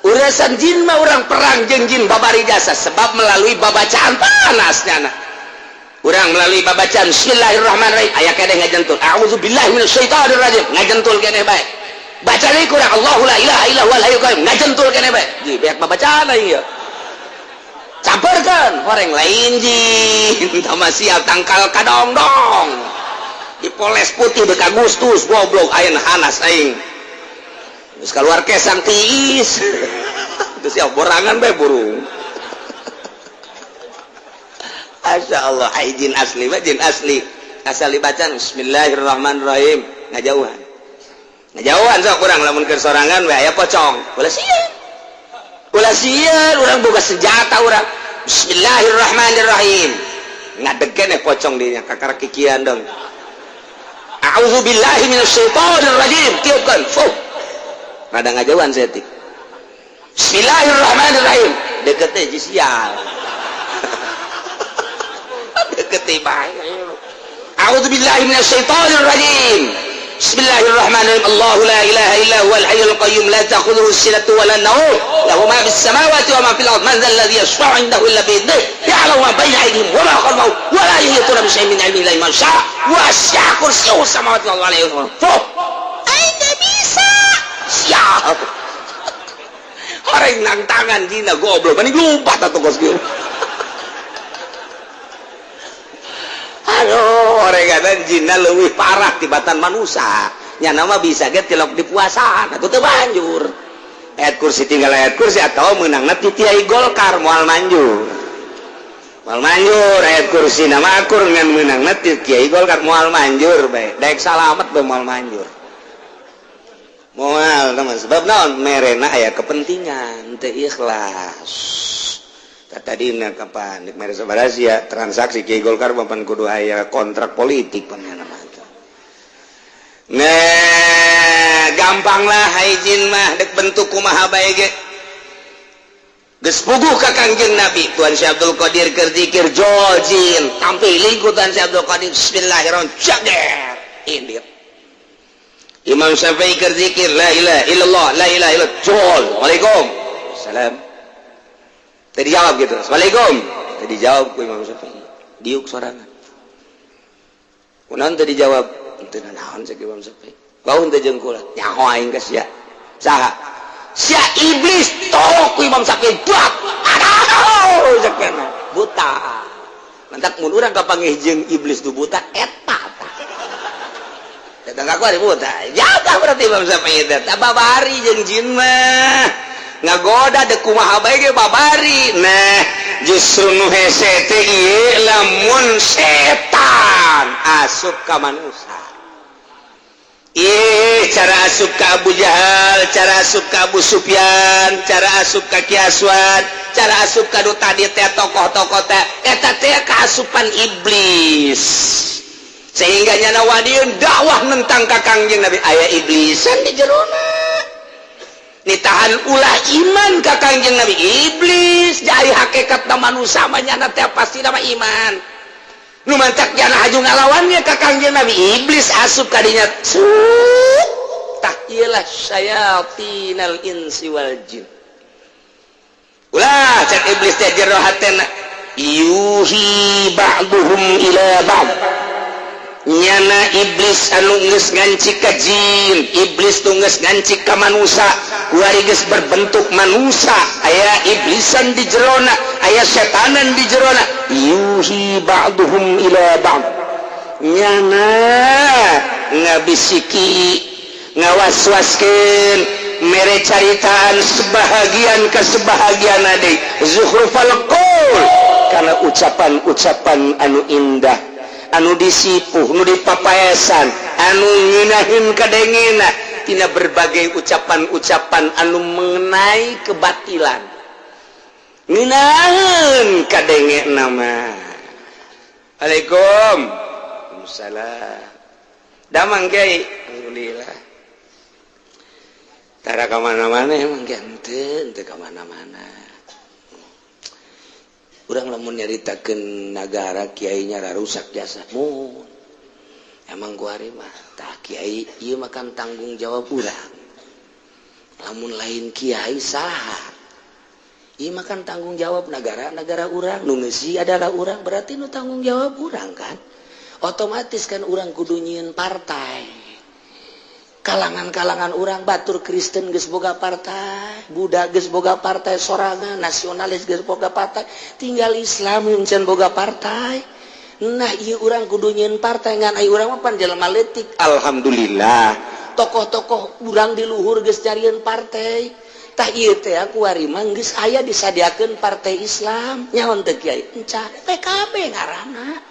B: Urusan jin mah orang perang jeung jin babari jasa, sebab melalui babacaan panasnya nah. Urang melalui babacaan Bismillahirrahmanirrahim aya keneh ngajentul, a'udzubillahi minasyaitonir rajim, ngajentul keneh bae. Baca deui kurang, Allahu la ilaha illa huwal hayyul qayyum, ngajentul keneh bae. Ji beak babacaan aing ieu. Camperkeun horeng lain jin tama siap tangkal kadongdong. Dipoles putih bek Agustus goblok ayeuna hanas aing. Geus keluar kesang tiis. Terus siap borangan bae burung. Masya Allah, ai jin asli mah jin asli. Asal dibaca Bismillahirrahmanirrahim, ngajauhan. Ngajauhan sok kurang lamun keur sorangan we aya pocong. Ulah sieun. Ulah sieun, urang boga senjata urang. Bismillahirrahmanirrahim. Ngadeg keneh pocong dinya kakara kikian dong. A'udzubillahi minasyaitonir rajim. Tiupkeun. Fuh. Rada ngajauhan setik. Bismillahirrahmanirrahim. Deket teh sial. Deket bae. A'udzubillahi minasyaitonir rajim. Bismillahirrahmanirrahim. Allahu la ilaha illa huwal hayyul qayyum la ta'khudhuhu sinatu wa la nawm. Lahu ma fis samawati wa ma fil ardh. Man dzal ladzi yashfa'u 'indahu illa bi idhnihi. Ya'lamu ma baina aydihim wa ma khalfahum wa la yuhituna bi syai'in min 'ilmihi illa bima syaa. Wasi'a kursiyyuhu samawati wal ardi. Fuh. Aing teu bisa. Siap. Horeng nang tangan dina goblok, mending lompat atuh kos kieu. Aduh, orang jinna leuwih parah tibatan manusia. Nya nama bisa ge tilok di puasaan atuh teu banjur. Ayat kursi tinggal ayat kursi atau meunangna ti Kiai Golkar moal manjur. Moal manjur ayat kursi nama akur ngan meunangna ti Kiai Golkar moal manjur bae. Daek salamet bae moal manjur. Moal teman, sebab naon merena aya kepentingan teu ikhlas. Tadina kapan dek mere sabaraha sia transaksi Kiai Golkar papan kudu aya kontrak politik pan nya mah. Nah, gampang lah hai jin mah dek bentuk kumaha bae ge. Geus puguh ka Kangjeng Nabi Tuan Syekh Abdul Qadir keur zikir jol jin tampil ku Tuan Syekh Abdul Qadir bismillahirrahmanirrahim jager indit. Imam Syafi'i keur zikir la ilaha illallah la ilaha illallah jol. Waalaikum salam. Tadi jawab gitu. Assalamualaikum. Tadi jawab ku Imam Syafi'i. Diuk sorangan. Kunaon tadi jawab? Teu naon cek Imam Syafi'i. Bau teu jeung kula. Nyaho aing ka sia. Saha sia? Iblis. Tok ku Imam Syafi'i, buat aduh, cek buta. Mantak mun urang kapanggih jeung iblis nu buta eta tah. Datang aku ada buta. Jaga berarti Imam Syafi'i teh. Babari jeung jin mah. Ngagoda dek kumaha bae ge babari. Nah, justru nu hese teh ieu lamun setan asup ka manusia. Ih, cara asup ke Abu Jahal, cara asup ke Abu Sufyan, cara asup ke Ki Aswad, cara asup ka nu tadi teh, tokoh-tokoh teh, eta teh kaasupan iblis. Sehingga nyana wadiun dakwah nentang ka Kangjeng Nabi, aya iblisan di jerona. Nitahan ulah iman ka Kangjeng Nabi iblis, jadi hakikat na manusia mah nyana teh pasti nama iman. Nu mantak jana haju ngalawannya ka Kangjeng Nabi, iblis asup kadinya. Tah, iyalah syayatinal insi wal jin. Ulah cek iblis teh jero hatena, yuhi ba'duhum ila ba'd. Nyana iblis anu geus ngancik ka jin, iblis nu geus ngancik ka manusia, kuari geus berbentuk manusia, aya iblisan di jerona, aya setanan di jerona. Yuhi ba'duhum ila ba'd, nyana ngabisiki, ngawaswaskeun, mere caritaan sebahagian ke sebahagian ade, zukhrufal qaul, karena ucapan-ucapan anu indah, anu disipuh, nu dipapaesan, anu ngeunaheun kadengena tina berbagai ucapan-ucapan anu mengenai kebatilan, ngeunaheun kadenge nama. Assalamualaikum. Waalaikumsalam. Damang, Kiai? Alhamdulillah. Tara ka mana-mana emang, Kiai? Henteu, henteu ka mana-mana. Urang lamun nyaritakeun nagara, kiainya rusak jasa mun. Emang kuari mah tah, Kiai, ieu mah kan tanggung jawab urang. Lamun lain kiai, saha? Ieu mah kan tanggung jawab negara, negara urang, nu ngeusi adalah urang, berarti nu tanggung jawab urang kan. Otomatis kan urang kudu nyieun partai. Kalangan-kalangan urang, batur Kristen geus boga partai, Buddha geus boga partai sorangan, nasionalis geus boga partai, tinggal Islam yang can boga partai. Nah, ieu urang kudu nyieun partai, ngan ai urang mah pan jelema leutik. Alhamdulillah, tokoh-tokoh urang di luhur geus nyarieun partai. Tah, ieu teh kuari mah geus aya disadiakeun partai Islam. Nyaho teu, Kiai? Enca PKB ngaranna.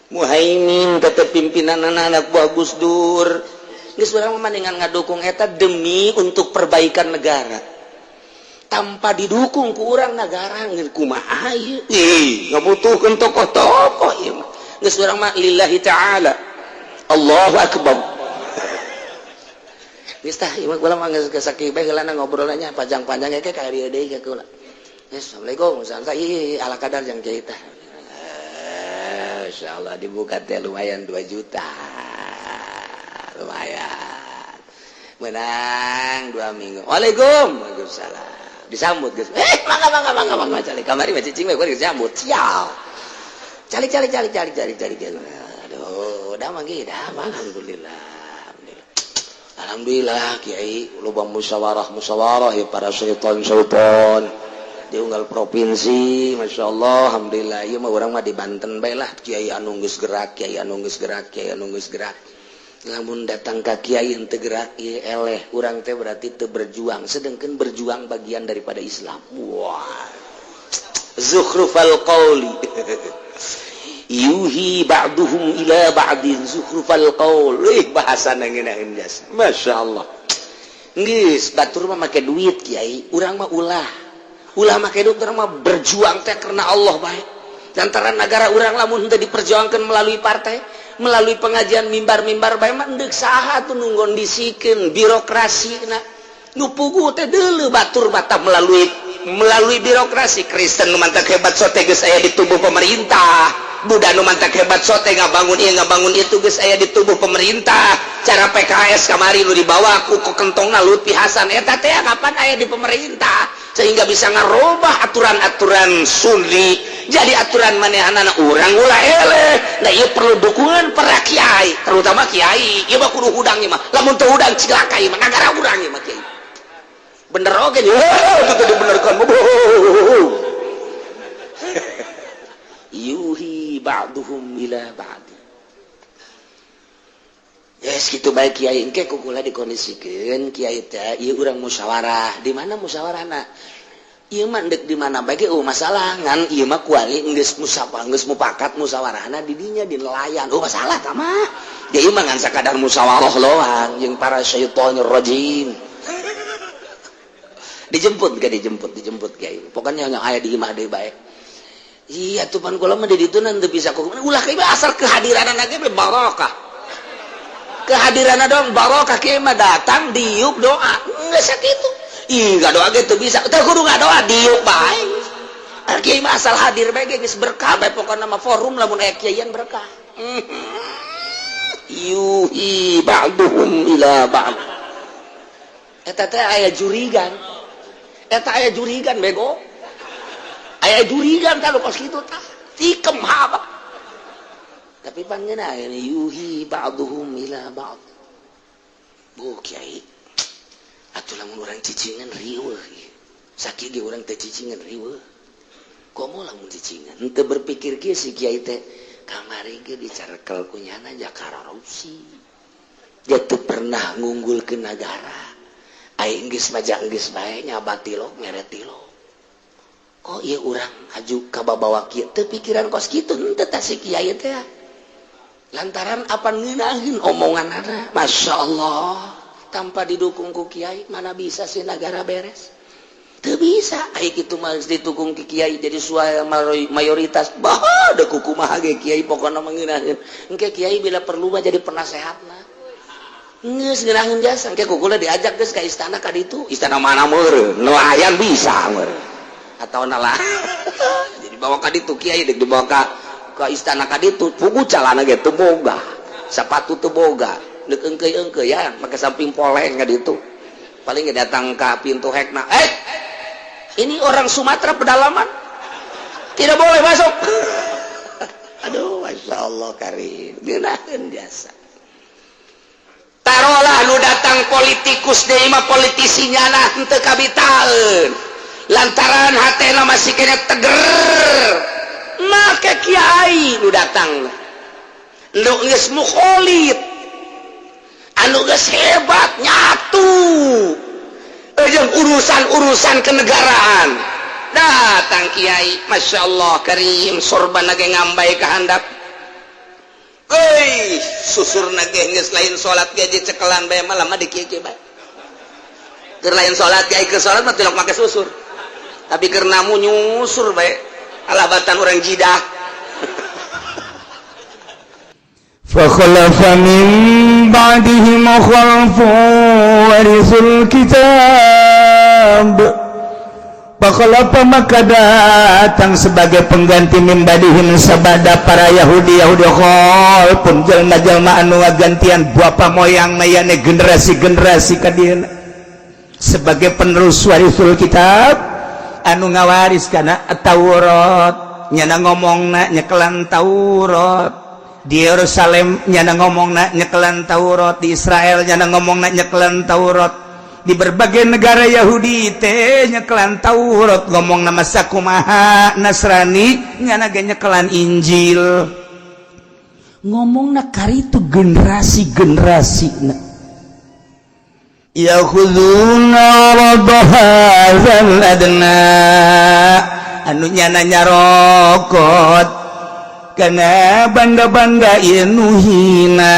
B: Muhaimin tetep pimpinan, anak buah Gus Dur. Geus, urang mah mendingan ngadukung eta demi untuk perbaikan negara. Tanpa didukung ku urang, negara kumaha ieu? Ih, ngabutuhkeun tokoh-tokoh ieu mah. Geus, urang mah lillahi ta'ala. Allahu akbar. Geus tah, ieu mah kula mah geus sakieu bae heulana ngobrolnya, panjang-panjang ge ka dieu deui ka kula. Geus, Assalamualaikum. Santai ala kadar jang kiai tah. Insyaallah dibuka teh lumayan 2 juta. Lumayan menang 2 minggu. Waalaikum. Waalaikumsalam. Disambut, guys. Eh, mangga, mangga, mangga, mangga, calik kamari mah cicing we disambut. Sial, calik, calik, calik, calik, calik, calik. Aduh, udah manggi dah. Alhamdulillah, alhamdulillah, Kiai, loba musyawarah musyawarah ya, para syaitan syaitan di unggal provinsi. Masya Allah, alhamdulillah. Ieu mah urang mah di Banten bae lah. Kiai anu geus gerak, kiai anu geus gerak, kiai anu geus gerak. Lamun datang ka kiai henteu gerak, ieu eleh urang teh, berarti teu berjuang, sedangkan berjuang bagian daripada Islam. Wah, zukhrufal qauli, yuhi ba'duhum ila ba'din zukhrufal qaul. Ih, bahasa ngeunaheun jasa, Masya Allah. Geus, batur mah make duit, Kiai, urang mah ulah ulah make duit, urang mah berjuang teh karena Allah bae. Antara negara urang lamun henteu diperjuangkan melalui partai, melalui pengajian, mimbar-mimbar bae mah, endek saha tuh nu ngondisikeun birokrasi? Na nu puguh teh deuleu batur mata melalui melalui birokrasi. Kristen nu mantak hebat sote geus aya di tubuh pemerintah, Buddha nu mantak hebat sote ngabangun ieu, ngabangun itu, geus aya di tubuh pemerintah. Cara PKS kamari nu dibawa ku kentongna Lutfi Hasan eta teh kapan aya di pemerintah, sehingga bisa ngarubah aturan-aturan Sunni jadi aturan manehanana. Urang ulah eleh. Nah, ieu perlu dukungan para kiai, terutama kiai. Ieu mah kudu hudang ieu mah. Lamun teu hudang, cilaka ieu mah nagara urang ieu mah, kiai. Bener oge nya, itu tadi dibenerkan. Yuhi ba'duhum ila ba'd. Yes, gitu baik kiai engke ku kula dikondisikeun kiai teh ieu urang musyawarah. Di mana musyawarahna? Ieu mah deuk di mana bae ge eueuh masalah, ngan ieu mah kuari geus musyawarah, geus mupakat musyawarahna di dinya di nelayan. Oh, masalah tah mah. Ieu mah ngan sakadar musyawarah loang jeung para syaitonir rajim. Dijemput gak dijemput, dijemput kiai. Pokoknya yang aya di imah deui bae. Iya tuh pan kula mah di ditu teu bisa ku ulah kieu asal kehadiranana ge barokah. Kehadiran dong barokah, kiai mah datang diuk doa geus sakitu. Ih, nggak doa gitu bisa, teu kudu ngadoa, diuk bae. Kiai mah asal hadir bae geus berkah bae, pokona mah forum lamun aya kiaian berkah. Yuhi ba'duhum ila ba'd. Eta teh aya jurigan, eta aya jurigan bego, aya jurigan tah kos kitu tah tikem haba. Tapi pangeuna yuhi ba'duhum ila ba'd. Bu kiai atuh lamun urang cicingan riweuh, sakieu ge urang teh cicingan riweuh, komo lamun cicingan. Henteu berpikir kieu si kiai teh, kamari ge dicarekel ku nyana korupsi, dia teu pernah ngunggul ke negara. Aing geus majang geus bae nyabat tilok mere tilok, kok ieu urang haju kababawa kieu? Teu pikiran kos kitu henteu tah si kiai teh, lantaran apa ngeunaheun omongan anak. Masya Allah, tanpa didukung ku kiai mana bisa sih negara beres? Teu bisa. Ai kitu mah geus didukung ku kiai jadi suara mayoritas bah da kumaha ge kiai pokona mah ngeunaheun. Engke kiai bila perlu mah jadi penasehatna, geus ngeunaheun jasa. Engke kukula diajak geus ka istana ka ditu, istana mana meureun, nelayan bisa meureun atau nalah. Jadi bawa ka ditu kiai, deuk dibawa ka istana ka ditu, pugu calana ge teu boga, sepatu teu boga, deuk engkeuy-engkeuy ya make samping poleng ka ditu. Paling ge datang ka pintu hekna, "Eh, ini orang Sumatera pedalaman tidak boleh masuk." Aduh, Masya Allah karim, ngeunaheun jasa. Taruhlah nu datang politikus deui mah, politisi nyana henteu kabitaeun lantaran hatena masih kena teger. Make kiai nu datang nu geus mukholid, anu geus hebat nyatu jeung urusan-urusan kenegaraan, datang kiai, Masya Allah karim, sorban ge ngambay ka handap. Euy, susurna ge geus lain salat ge dicekelan bae, malah mah dikieu bae. Keur lain salat, kiai keur salat mah tilok make susur, tapi keur namu nyusur bae, alabatan orang jidah.
A: فخلف من بعدهم خلف ورثوا الكتاب. فخلف maka datang sebagai pengganti من بعدهم sabada para Yahudi Yahudi خلف jelma-jelma anu ngagantian bapa moyang mayane generasi-generasi kadieuna sebagai penerus ورثوا الكتاب anu ngawaris kana Taurat. Nyana ngomongna nyekelan Taurat di Yerusalem, nyana ngomongna nyekelan Taurat di Israel, nyana ngomongna nyekelan Taurat di berbagai negara Yahudi teh nyekelan Taurat ngomong nama. Sakumaha Nasrani, nyana ge nyekelan Injil ngomongna karitu generasi-generasi. يأخذون عرض هذا الأدنى anu nyana nyarokot karena banda-banda nu hina.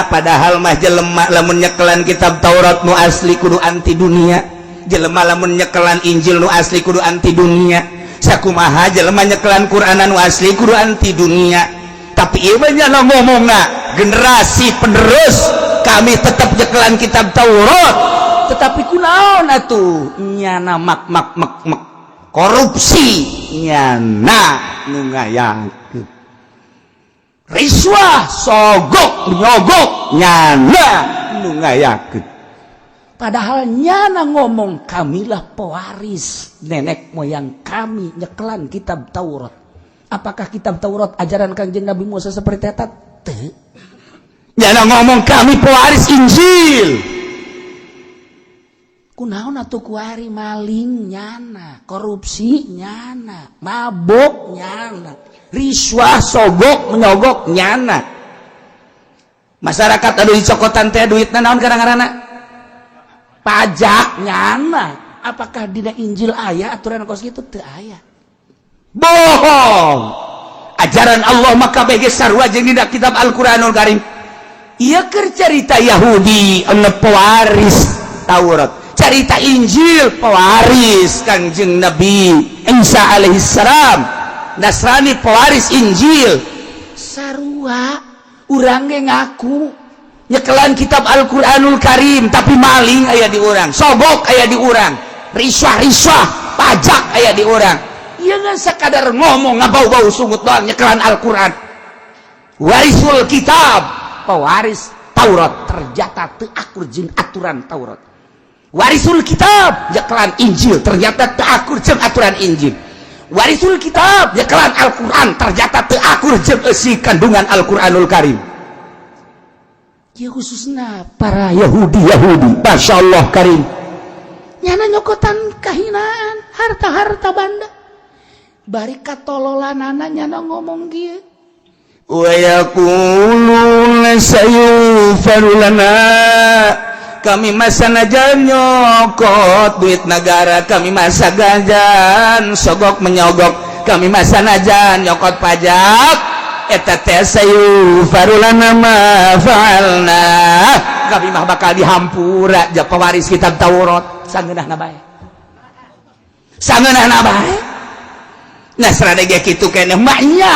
A: Padahal mah jelema lamun nyekelan kitab Taurat nu asli kudu anti dunia, jelema lamun nyekelan Injil nu asli kudu anti dunia, sakumaha jelema nyekelan Quran nu asli kudu anti dunia. Tapi ieu mah nyana ngomongna generasi penerus kami tetap nyekelan kitab Taurat, tetapi kunaon atuh nyana mak mak mak mak korupsi, nyana nu ngayakeun riswah, sogok nyogok, nyana nu ngayakeun. Padahal nyana ngomong kamilah pewaris nenek moyang kami nyekelan kitab Taurat. Apakah kitab Taurat ajaran Kangjeng Nabi Musa seperti eta? Teu. Nyana ngomong kami pewaris Injil. Kunaon atuh kuari maling nyana, korupsi nyana, mabok nyana, riswah, sogok menyogok nyana. Masyarakat anu dicokotan teh duitna naon kadang-kadang? Pajak nyana. Apakah dina Injil aya aturan kos kitu? Teu aya. Bohong. Ajaran Allah maka bege sarua jeung dina kitab Al-Qur'anul Karim. Ieu keur carita Yahudi anu pewaris Taurat, carita Injil pewaris Kangjeng Nabi Isa alaihissalam, Nasrani pewaris Injil. Sarua urang ge ngaku nyekelan kitab Al-Qur'anul Karim, tapi maling aya di urang, sogok aya di urang, riswah-riswah, pajak aya di urang. Ieu ngan sakadar ngomong, ngabau-bau sungut doang nyekelan Al-Qur'an. Warisul kitab, pewaris Taurat, ternyata teu akur jeung aturan Taurat. Warisul kitab nyekelan Injil, ternyata teu akur jeung aturan Injil. Warisul kitab nyekelan Al-Qur'an, ternyata teu akur jeung eusi kandungan Al-Qur'anul Karim. Ya, khususnya para Yahudi Yahudi, Masya Allah Karim, nyana nyokotan kahinaan, harta-harta banda, bari katololanana nyana ngomong kieu, wa yaquluna sayughfaru lana. Kami mah sanajan nyokot duit negara, kami mah sanajan sogok menyogok, kami mah sanajan nyokot pajak, eta teh sayughfaru lana ma fa'alna, kami mah bakal dihampura. Ja pewaris kitab Taurat, sangeunahna bae, sangeunahna bae. Nasrani ge kitu keneh maknya.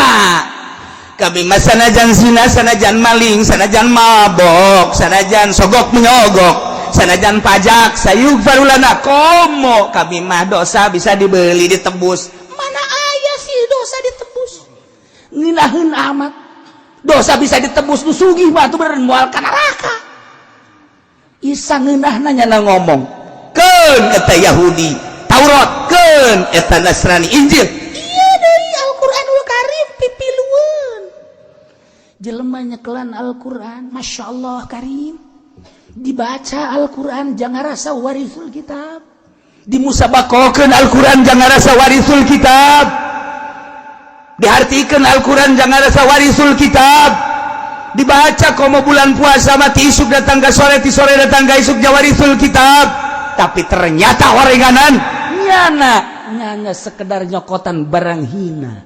A: Kami mah sanajan zina, sanajan maling, sanajan mabok, sanajan sogok menyogok, sanajan pajak, sayughfaru lana. Komo kami mah dosa bisa dibeli, ditebus. Mana aya sih dosa ditebus? Nginaheun amat dosa bisa ditebus. Nu sugih mah atuh bener moal ka neraka. Isa ngeunahna nyana ngomong keun eta Yahudi Taurat, keun eta Nasrani Injil. Iya deui, Al-Qur'anul Karim pipilueun. Jelema nyekelan Al-Qur'an, Masya Allah Karim, dibaca Al-Qur'an jangan rasa warisul kitab, dimusabakokeun Al-Qur'an jangan rasa warisul kitab, dihartikeun Al-Qur'an jangan rasa warisul kitab, dibaca komo bulan puasa mati isuk datang ke sore, ti sore datang ke isuk, jawarisul kitab. Tapi ternyata orenganan nyana nyana sekedar nyokotan barang hina,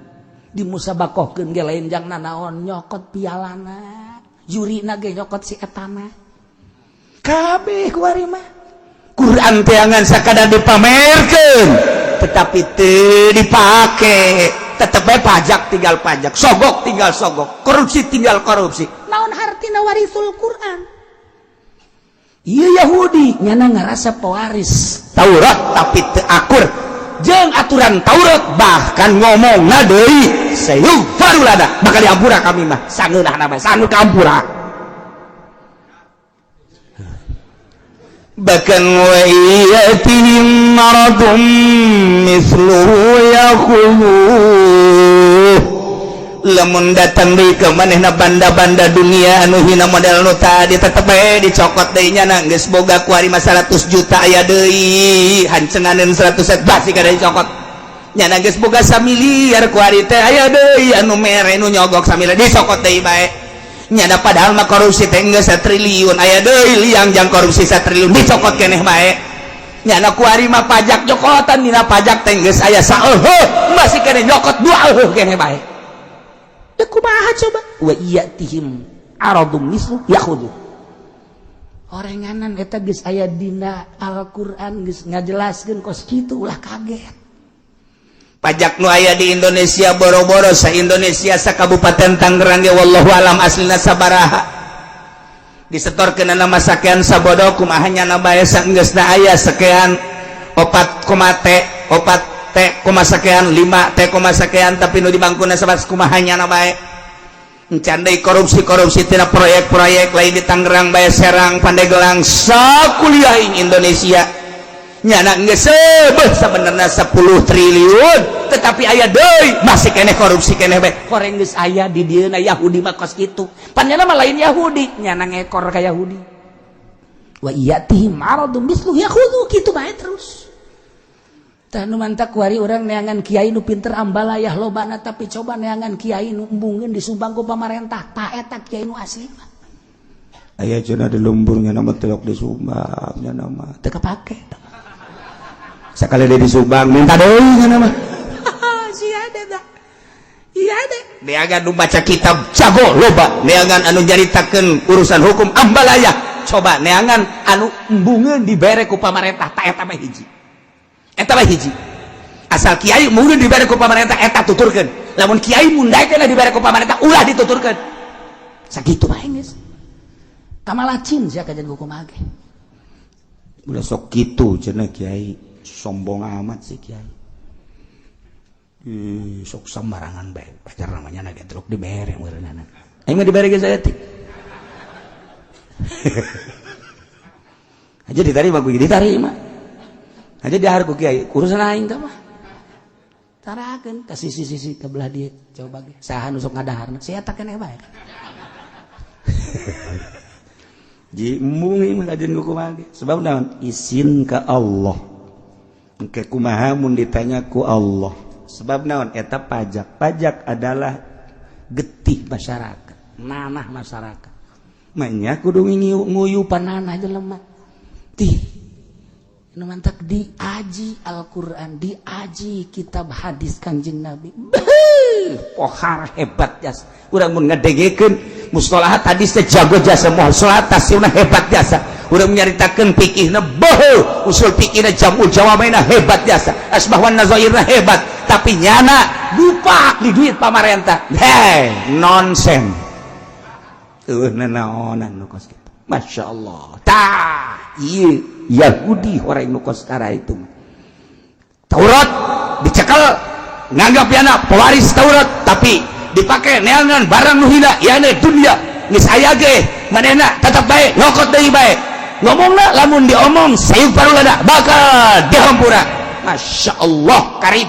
A: dimusabakohkeun ge lain jang nanaon, nyokot pialana, jurina ge nyokot si etana. Kabeh kuari mah Quran teangan sakadar dipamerkeun, tetapi teu dipake. Tetep bae pajak tinggal pajak, sogok tinggal sogok, korupsi tinggal korupsi. Naon hartina warisul Quran? Iya, Yahudi nyana ngerasa pewaris Taurat, tapi teu akur jeung aturan Taurat, bahkan ngomong deui sayughfaru lana, bakal diampura kami mah. Sangeunahna mah sanu kampura. Bahkan wa yatihim maradum mithluhu yakhudhuh. Lamun datang deui ke manehna banda-banda dunia anu hina model nu tadi, tetep bae dicokot deui nya. Geus boga kuari mah 100 juta, aya deui hancenganeun 100 set, basi kada dicokot nyana. Geus boga samiliar kuari teh, aya deui anu mere, nu nyogok samiliar, dicokot deui bae nyana. Padahal mah korupsi teh geus satriliun, aya deui liang jang korupsi satriliun, dicokot keneh bae nyana. Kuari mah pajak nyokotan, dina pajak teh geus aya saeuheuh, masih keneh nyokot dua euheuh keneh bae. Teu kumaha coba? Wa iyatihim aradum mislu yakhudhu. Orenganan eta geus aya dina Al-Qur'an, geus ngajelaskeun kos kitu, ulah kaget. Pajak nu aya di Indonesia, boro-boro sa Indonesia, sa Kabupaten Tangerang ge wallahu alam aslina sabaraha. Disetorkeun nama sakean sabodo, kumaha nyana bae? Saenggeusna aya sekian 4 koma T, 4 T koma sekian, 5 T koma sekian, tapi nu di bangkuna sabat, kumaha nyana bae? Encan deui korupsi-korupsi tina proyek-proyek lain di Tangerang bae, Serang, Pandeglang, sakuliah Indonesia nyana geus sebeh sebenarnya 10 triliun, tetapi aya deui masih keneh korupsi keneh bae. Koreng geus aya di dieuna Yahudi mah kos kitu. Pan nyana mah lain Yahudi, nyana ngekor ka Yahudi. Wa yatihim aradun mislu yakhudhu, kitu bae terus. Tah, nu mantak kuari urang neangan kiai nu pinter ambalayah lobana, tapi coba neangan kiai nu embungeun disumbang ku pamarentah, tah eta kiai nu asli mah.
B: Aya cenah di lemburnya nama telok di Sumbang nya nama.
A: Teu kapake.
B: Sekali dia di Subang minta deui nya nama.
A: Sia ada dah. Iya deh.
B: Neangan nu baca kitab jago loba, neangan anu nyaritakeun urusan hukum ambalaya, coba neangan anu embungeun dibere ku pamarentah, tah eta mah hiji. Eta mah hiji. Asal kiai embungeun dibere ku pamarentah, eta tuturkeun. Lamun kiai mundaikeun dibere ku pamarentah, ulah dituturkeun.
A: Sakitu bae geus. Kamalacin sia kajian kumaha ge.
B: Ulah sok kitu cenah, kiai sombong amat sih kiai.
A: Ih, sok sembarangan bae. Pacar namanya naga truk dibere meureunana.
B: Aing mah dibere ge saeutik. Aja diterima ku diterima. Aja dahar ku kiai, urusan aing teh mah.
A: Tarakeun ka sisi-sisi ke belah dieu, coba ge. Saha nu sok ngadaharna? Sia eta keneh bae.
B: Ji embung ieu mah kajian ku kumaha ge. Sebab naon? Isin ka Allah. Engke kumaha mun ditanya ku Allah. Sebab naon? Eta pajak. Pajak adalah
A: getih masyarakat, nanah masyarakat.
B: Manya kudu
A: nguyupan nanah jelema. Tih. Nu mantak diaji Al-Qur'an, diaji kitab hadis Kanjeng Nabi. Beuh,
B: pohar hebat jasa. Urang mun ngadengekeun mustalahat hadis teh jago jasa, mustalahat tafsirna hebat jasa. Urang nyaritakeun fikihna boho, usul fikihna jamul jawamaina hebat jasa. Asbah wan nazairna hebat, tapi nyana dupak di duit pamarentah. Hei, nonsen. Eueuh nanaonan nu kos kitu. Masya Allah. Tah, ieu Yahudi orang nu kos kara itu. Taurat dicekel nganggap yana pewaris Taurat, tapi dipakai neangan barang nu hina yana dunia. Geus aya ge manehna tetep bae nyokot deui bae. Ngomongna lamun diomong sayuk parulada bakal dihampura. Masya Allah karib.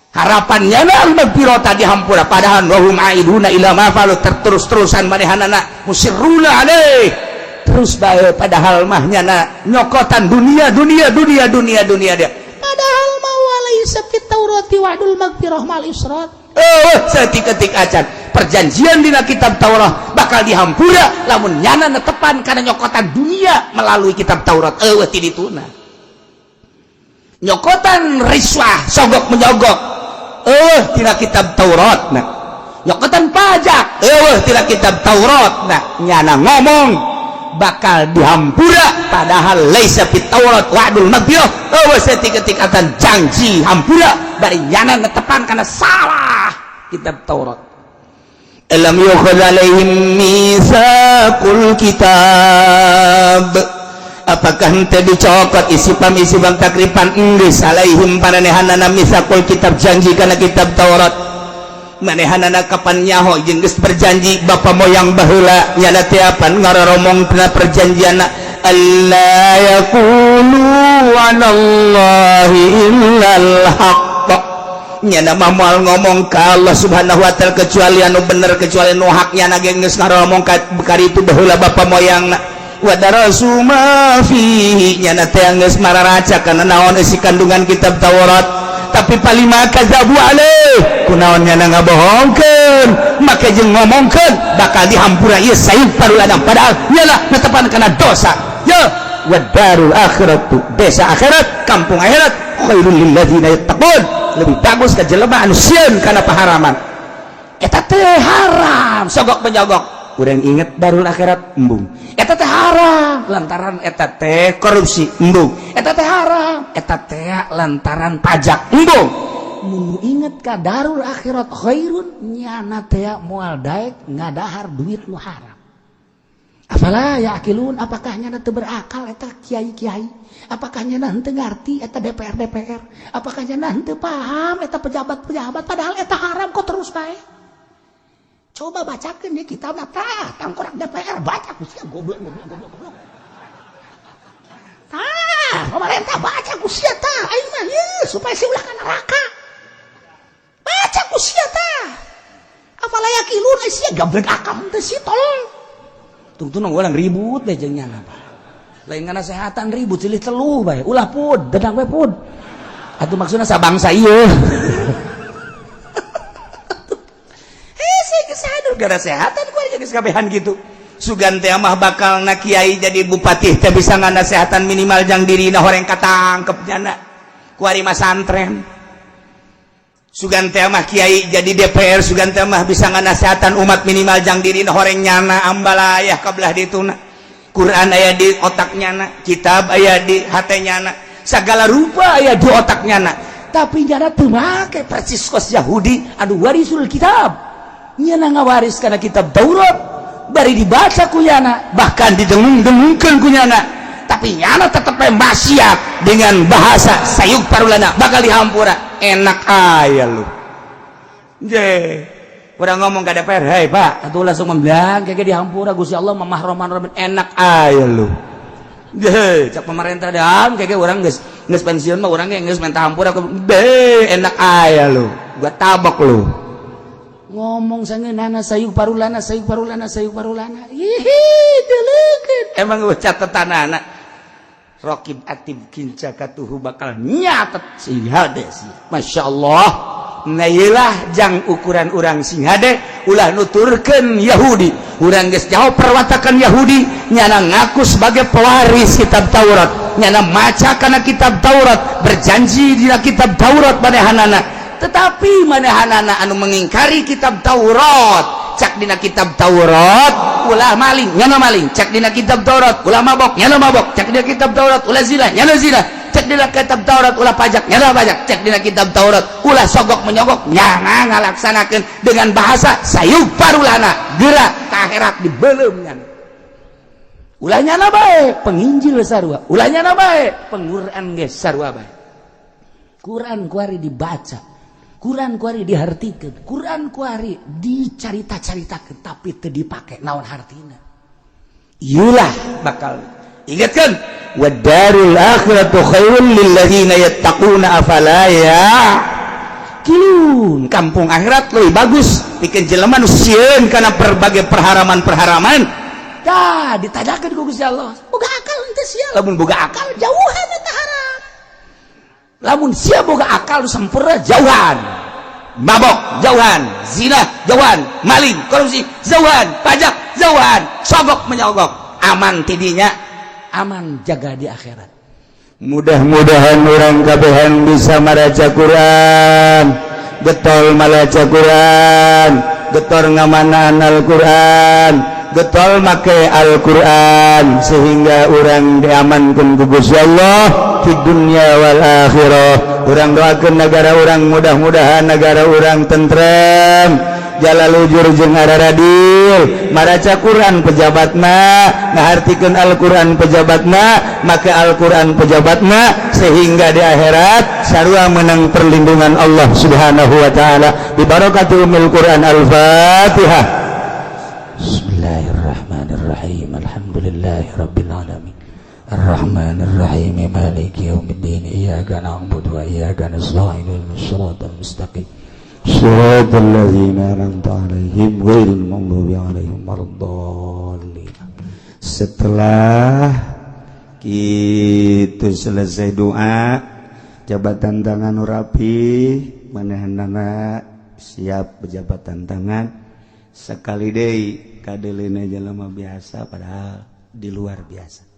B: Harapannya na al-magfirata dihampura, padahal wahum aiduna ila ma falu, terus-terusan manehanana musirruna alaih terus bae, padahal mah nyana nyokotan dunia dunia dunia dunia dunia dia.
A: Padahal mah walaisa fit Taurati wa'dul magfirah mal israt.
B: Oh, setik-ketik acan perjanjian dina kitab Taurat bakal dihampura lamun nyana netepan kana nyokotan dunia melalui kitab Taurat. Eueuh ti dituna nyokotan riswah sogok menyogok, eueuh tina kitab Taurat. Nah, nyokotan pajak eueuh tina kitab Taurat. Nah, nyana ngomong bakal dihampura, padahal laisa fit Taurat wa'dul magfirah. Eueuh setik-ketik acan janji hampura bari nyana netepan kana salah kitab Taurat. Alam yukhadh alaihim mitsaqul kitab, apakah henteu dicokot isipam isipam takripan enggeus alaihim paranehanana mitsaqul kitab, janji kana kitab Taurat? Manehanana kapan nyaho jeung geus berjanji bapa moyang baheula, nyana teh apan ngaroromong tina perjanjianna, alla yaqulu 'alallahi illal haqq. Nyana mah moal ngomong ka Allah Subhanahu wa Ta'ala kecuali anu bener, kecuali nu hak. Nyana ge geus ngaromong ka itu baheula bapa moyangna. Wa darasu ma fihi, nyana teh geus mararaca kana naon isi kandungan kitab Taurat, tapi palima kadzabu alaih, kunaon nyana ngabohongkeun make jeung ngomongkeun bakal dihampura ieu sayub paruladang, padahal nyana netepan kana dosa ya. Wa darul akhiratu, desa akhirat, kampung akhirat, khairul lil ladzina yattaqun, lebih bagus ka jelema anu sieun kana paharaman. Eta teh haram sogok menyogok, urang inget darul akhirat, embung. Eta teh haram lantaran eta teh korupsi, embung. Eta teh haram, eta teh lantaran pajak, embung.
A: Mun inget ka darul akhirat khairun, nyana teh moal daek ngadahar duit nu haram. Afala yaqilun, apakah nyana teu berakal eta kiai-kiai? Apakah nyana henteu ngarti eta DPR DPR? Apakah nyana henteu paham eta pejabat-pejabat? Padahal eta haram kok terus bae. Coba bacakeun di kitab tah, tangkorak DPR baca ku sia, goblok goblok goblok goblok. Tah, pemerintah baca ku sia tah, aing mah ieu supaya si ulah ka neraka. Baca ku sia tah. Afala yaqilun, sia gablek akal teh si tolong. Tungtuna urang ribut deh jeung nyana, Pak. Lain nganasehatan, ribut silih teluh bae. Ulah pud, dedang we pud. Atuh maksudna sabangsa ieu. Eh, saya sadar gara sehatan ku geus kabehan gitu. Sugan teh mah bakal na kiai jadi bupati teh bisa nganasehatan minimal jang dirina horeng katangkep nyana. Kuari mah santren. Sugan teh mah kiai jadi DPR, sugan teh mah bisa nganasehatan umat minimal jang dirina horeng nyana ambalayah kabelah dituna. Quran aya di otak nyana, kitab aya di hate nyana, segala rupa aya di otak nyana. Tapi nyana teu make persis kos Yahudi anu warisul kitab. Nyana ngawaris kana kitab Taurat, bari dibaca ku nyana, bahkan didengung-dengungkeun ku nyana. Tapi nyana tetep maksiat dengan bahasa sayuk parulana bakal dihampura. Enak aya lu. Je. Urang ngomong ke DPR, "Hei Pak," atuh langsung membilang kayak dihampura Gusti Allah mamah roman roman, enak aya lu. Je, cak pemerintah dam kayak urang geus geus pensiun mah urang geus minta hampura, be enak aya lu. Gua tabok lu. Ngomong sangeunana sayuk parulana, sayuk parulana, sayuk parulana. Hihi, deleukeun. Emang gua catetanana. Rokib atib kinca katuhu bakal nyatet sing hade sih. Masya Allah. Nah iyalah jang ukuran urang sing hade ulah nuturkeun Yahudi. Urang geus jauh perwatakan Yahudi, nyana ngaku sebagai pewaris kitab Taurat, nyana maca kana kitab Taurat, berjanji dina kitab Taurat manehanana. Tetapi manehanana anu mengingkari kitab Taurat. Cak dina kitab Taurat ulah maling, nyana maling. Cak dina kitab Taurat ulah mabok, nyana mabok. Cak dina kitab Taurat ulah zina, nyana zina. Cek dina kitab Taurat ulah pajak, nyana pajak. Cek dina kitab Taurat ulah sogok menyogok, nyana ngalaksanakeun dengan bahasa sayuk parulana gerak ka akhirat dibelum nyana. Ulah nyana bae penginjil sarua, ulah nyana bae pengquran geus sarua bae. Quran kuari dibaca, Quran kuari dihartikeun, Quran kuari dicarita-caritakeun, tapi teu dipake naon hartina. Iyalah bakal ingatkan, wadarul akhiratu khairul lil ladzina yattaquna afala ya'qilun. Kampung akhirat lebih bagus bikin jelema nu sieun kana berbagai perharaman-perharaman. Tah ditadakeun ku Gusti Allah, boga akal henteu sia? Lamun boga akal, jauhan eta haram. Lamun sia boga akal sempurna, jauhan mabok, jauhan zina, jauhan maling, korupsi, jauhan pajak, jauhan sogok menyogok. Aman tidinya, aman jaga di akhirat.
B: Mudah-mudahan urang kabehan bisa maraca Quran, getol malaca Quran, getol ngamanaan Al-Quran, getol make Al-Quran, sehingga urang diamankan ku Gusti Allah di dunia wal akhirah. Urang doakan negara urang, mudah-mudahan negara urang tentrem, jalalujur jeung araradil. Maraca Quran pejabatna, ngahartikeun Al-Quran pejabatna, maka Al-Quran pejabatna, sehingga di akhirat sarua menang perlindungan Allah Subhanahu wa taala bi barakati umil Quran. Al-Fatihah.
A: Bismillahirrahmanirrahim. Alhamdulillahirabbil alamin. Arrahmanirrahim. Maliki yaumiddin. Iyyaka na'budu wa iyyaka nasta'in. Ihdinas siratal mustaqim.
B: صراط الذين أنعمت عليهم غير المغضوب عليهم ولا الضالين. Setelah gitu selesai doa, jabatan tangan rapi, manehanana siap berjabatan tangan sekali deui kadelena jelema biasa, padahal di luar biasa.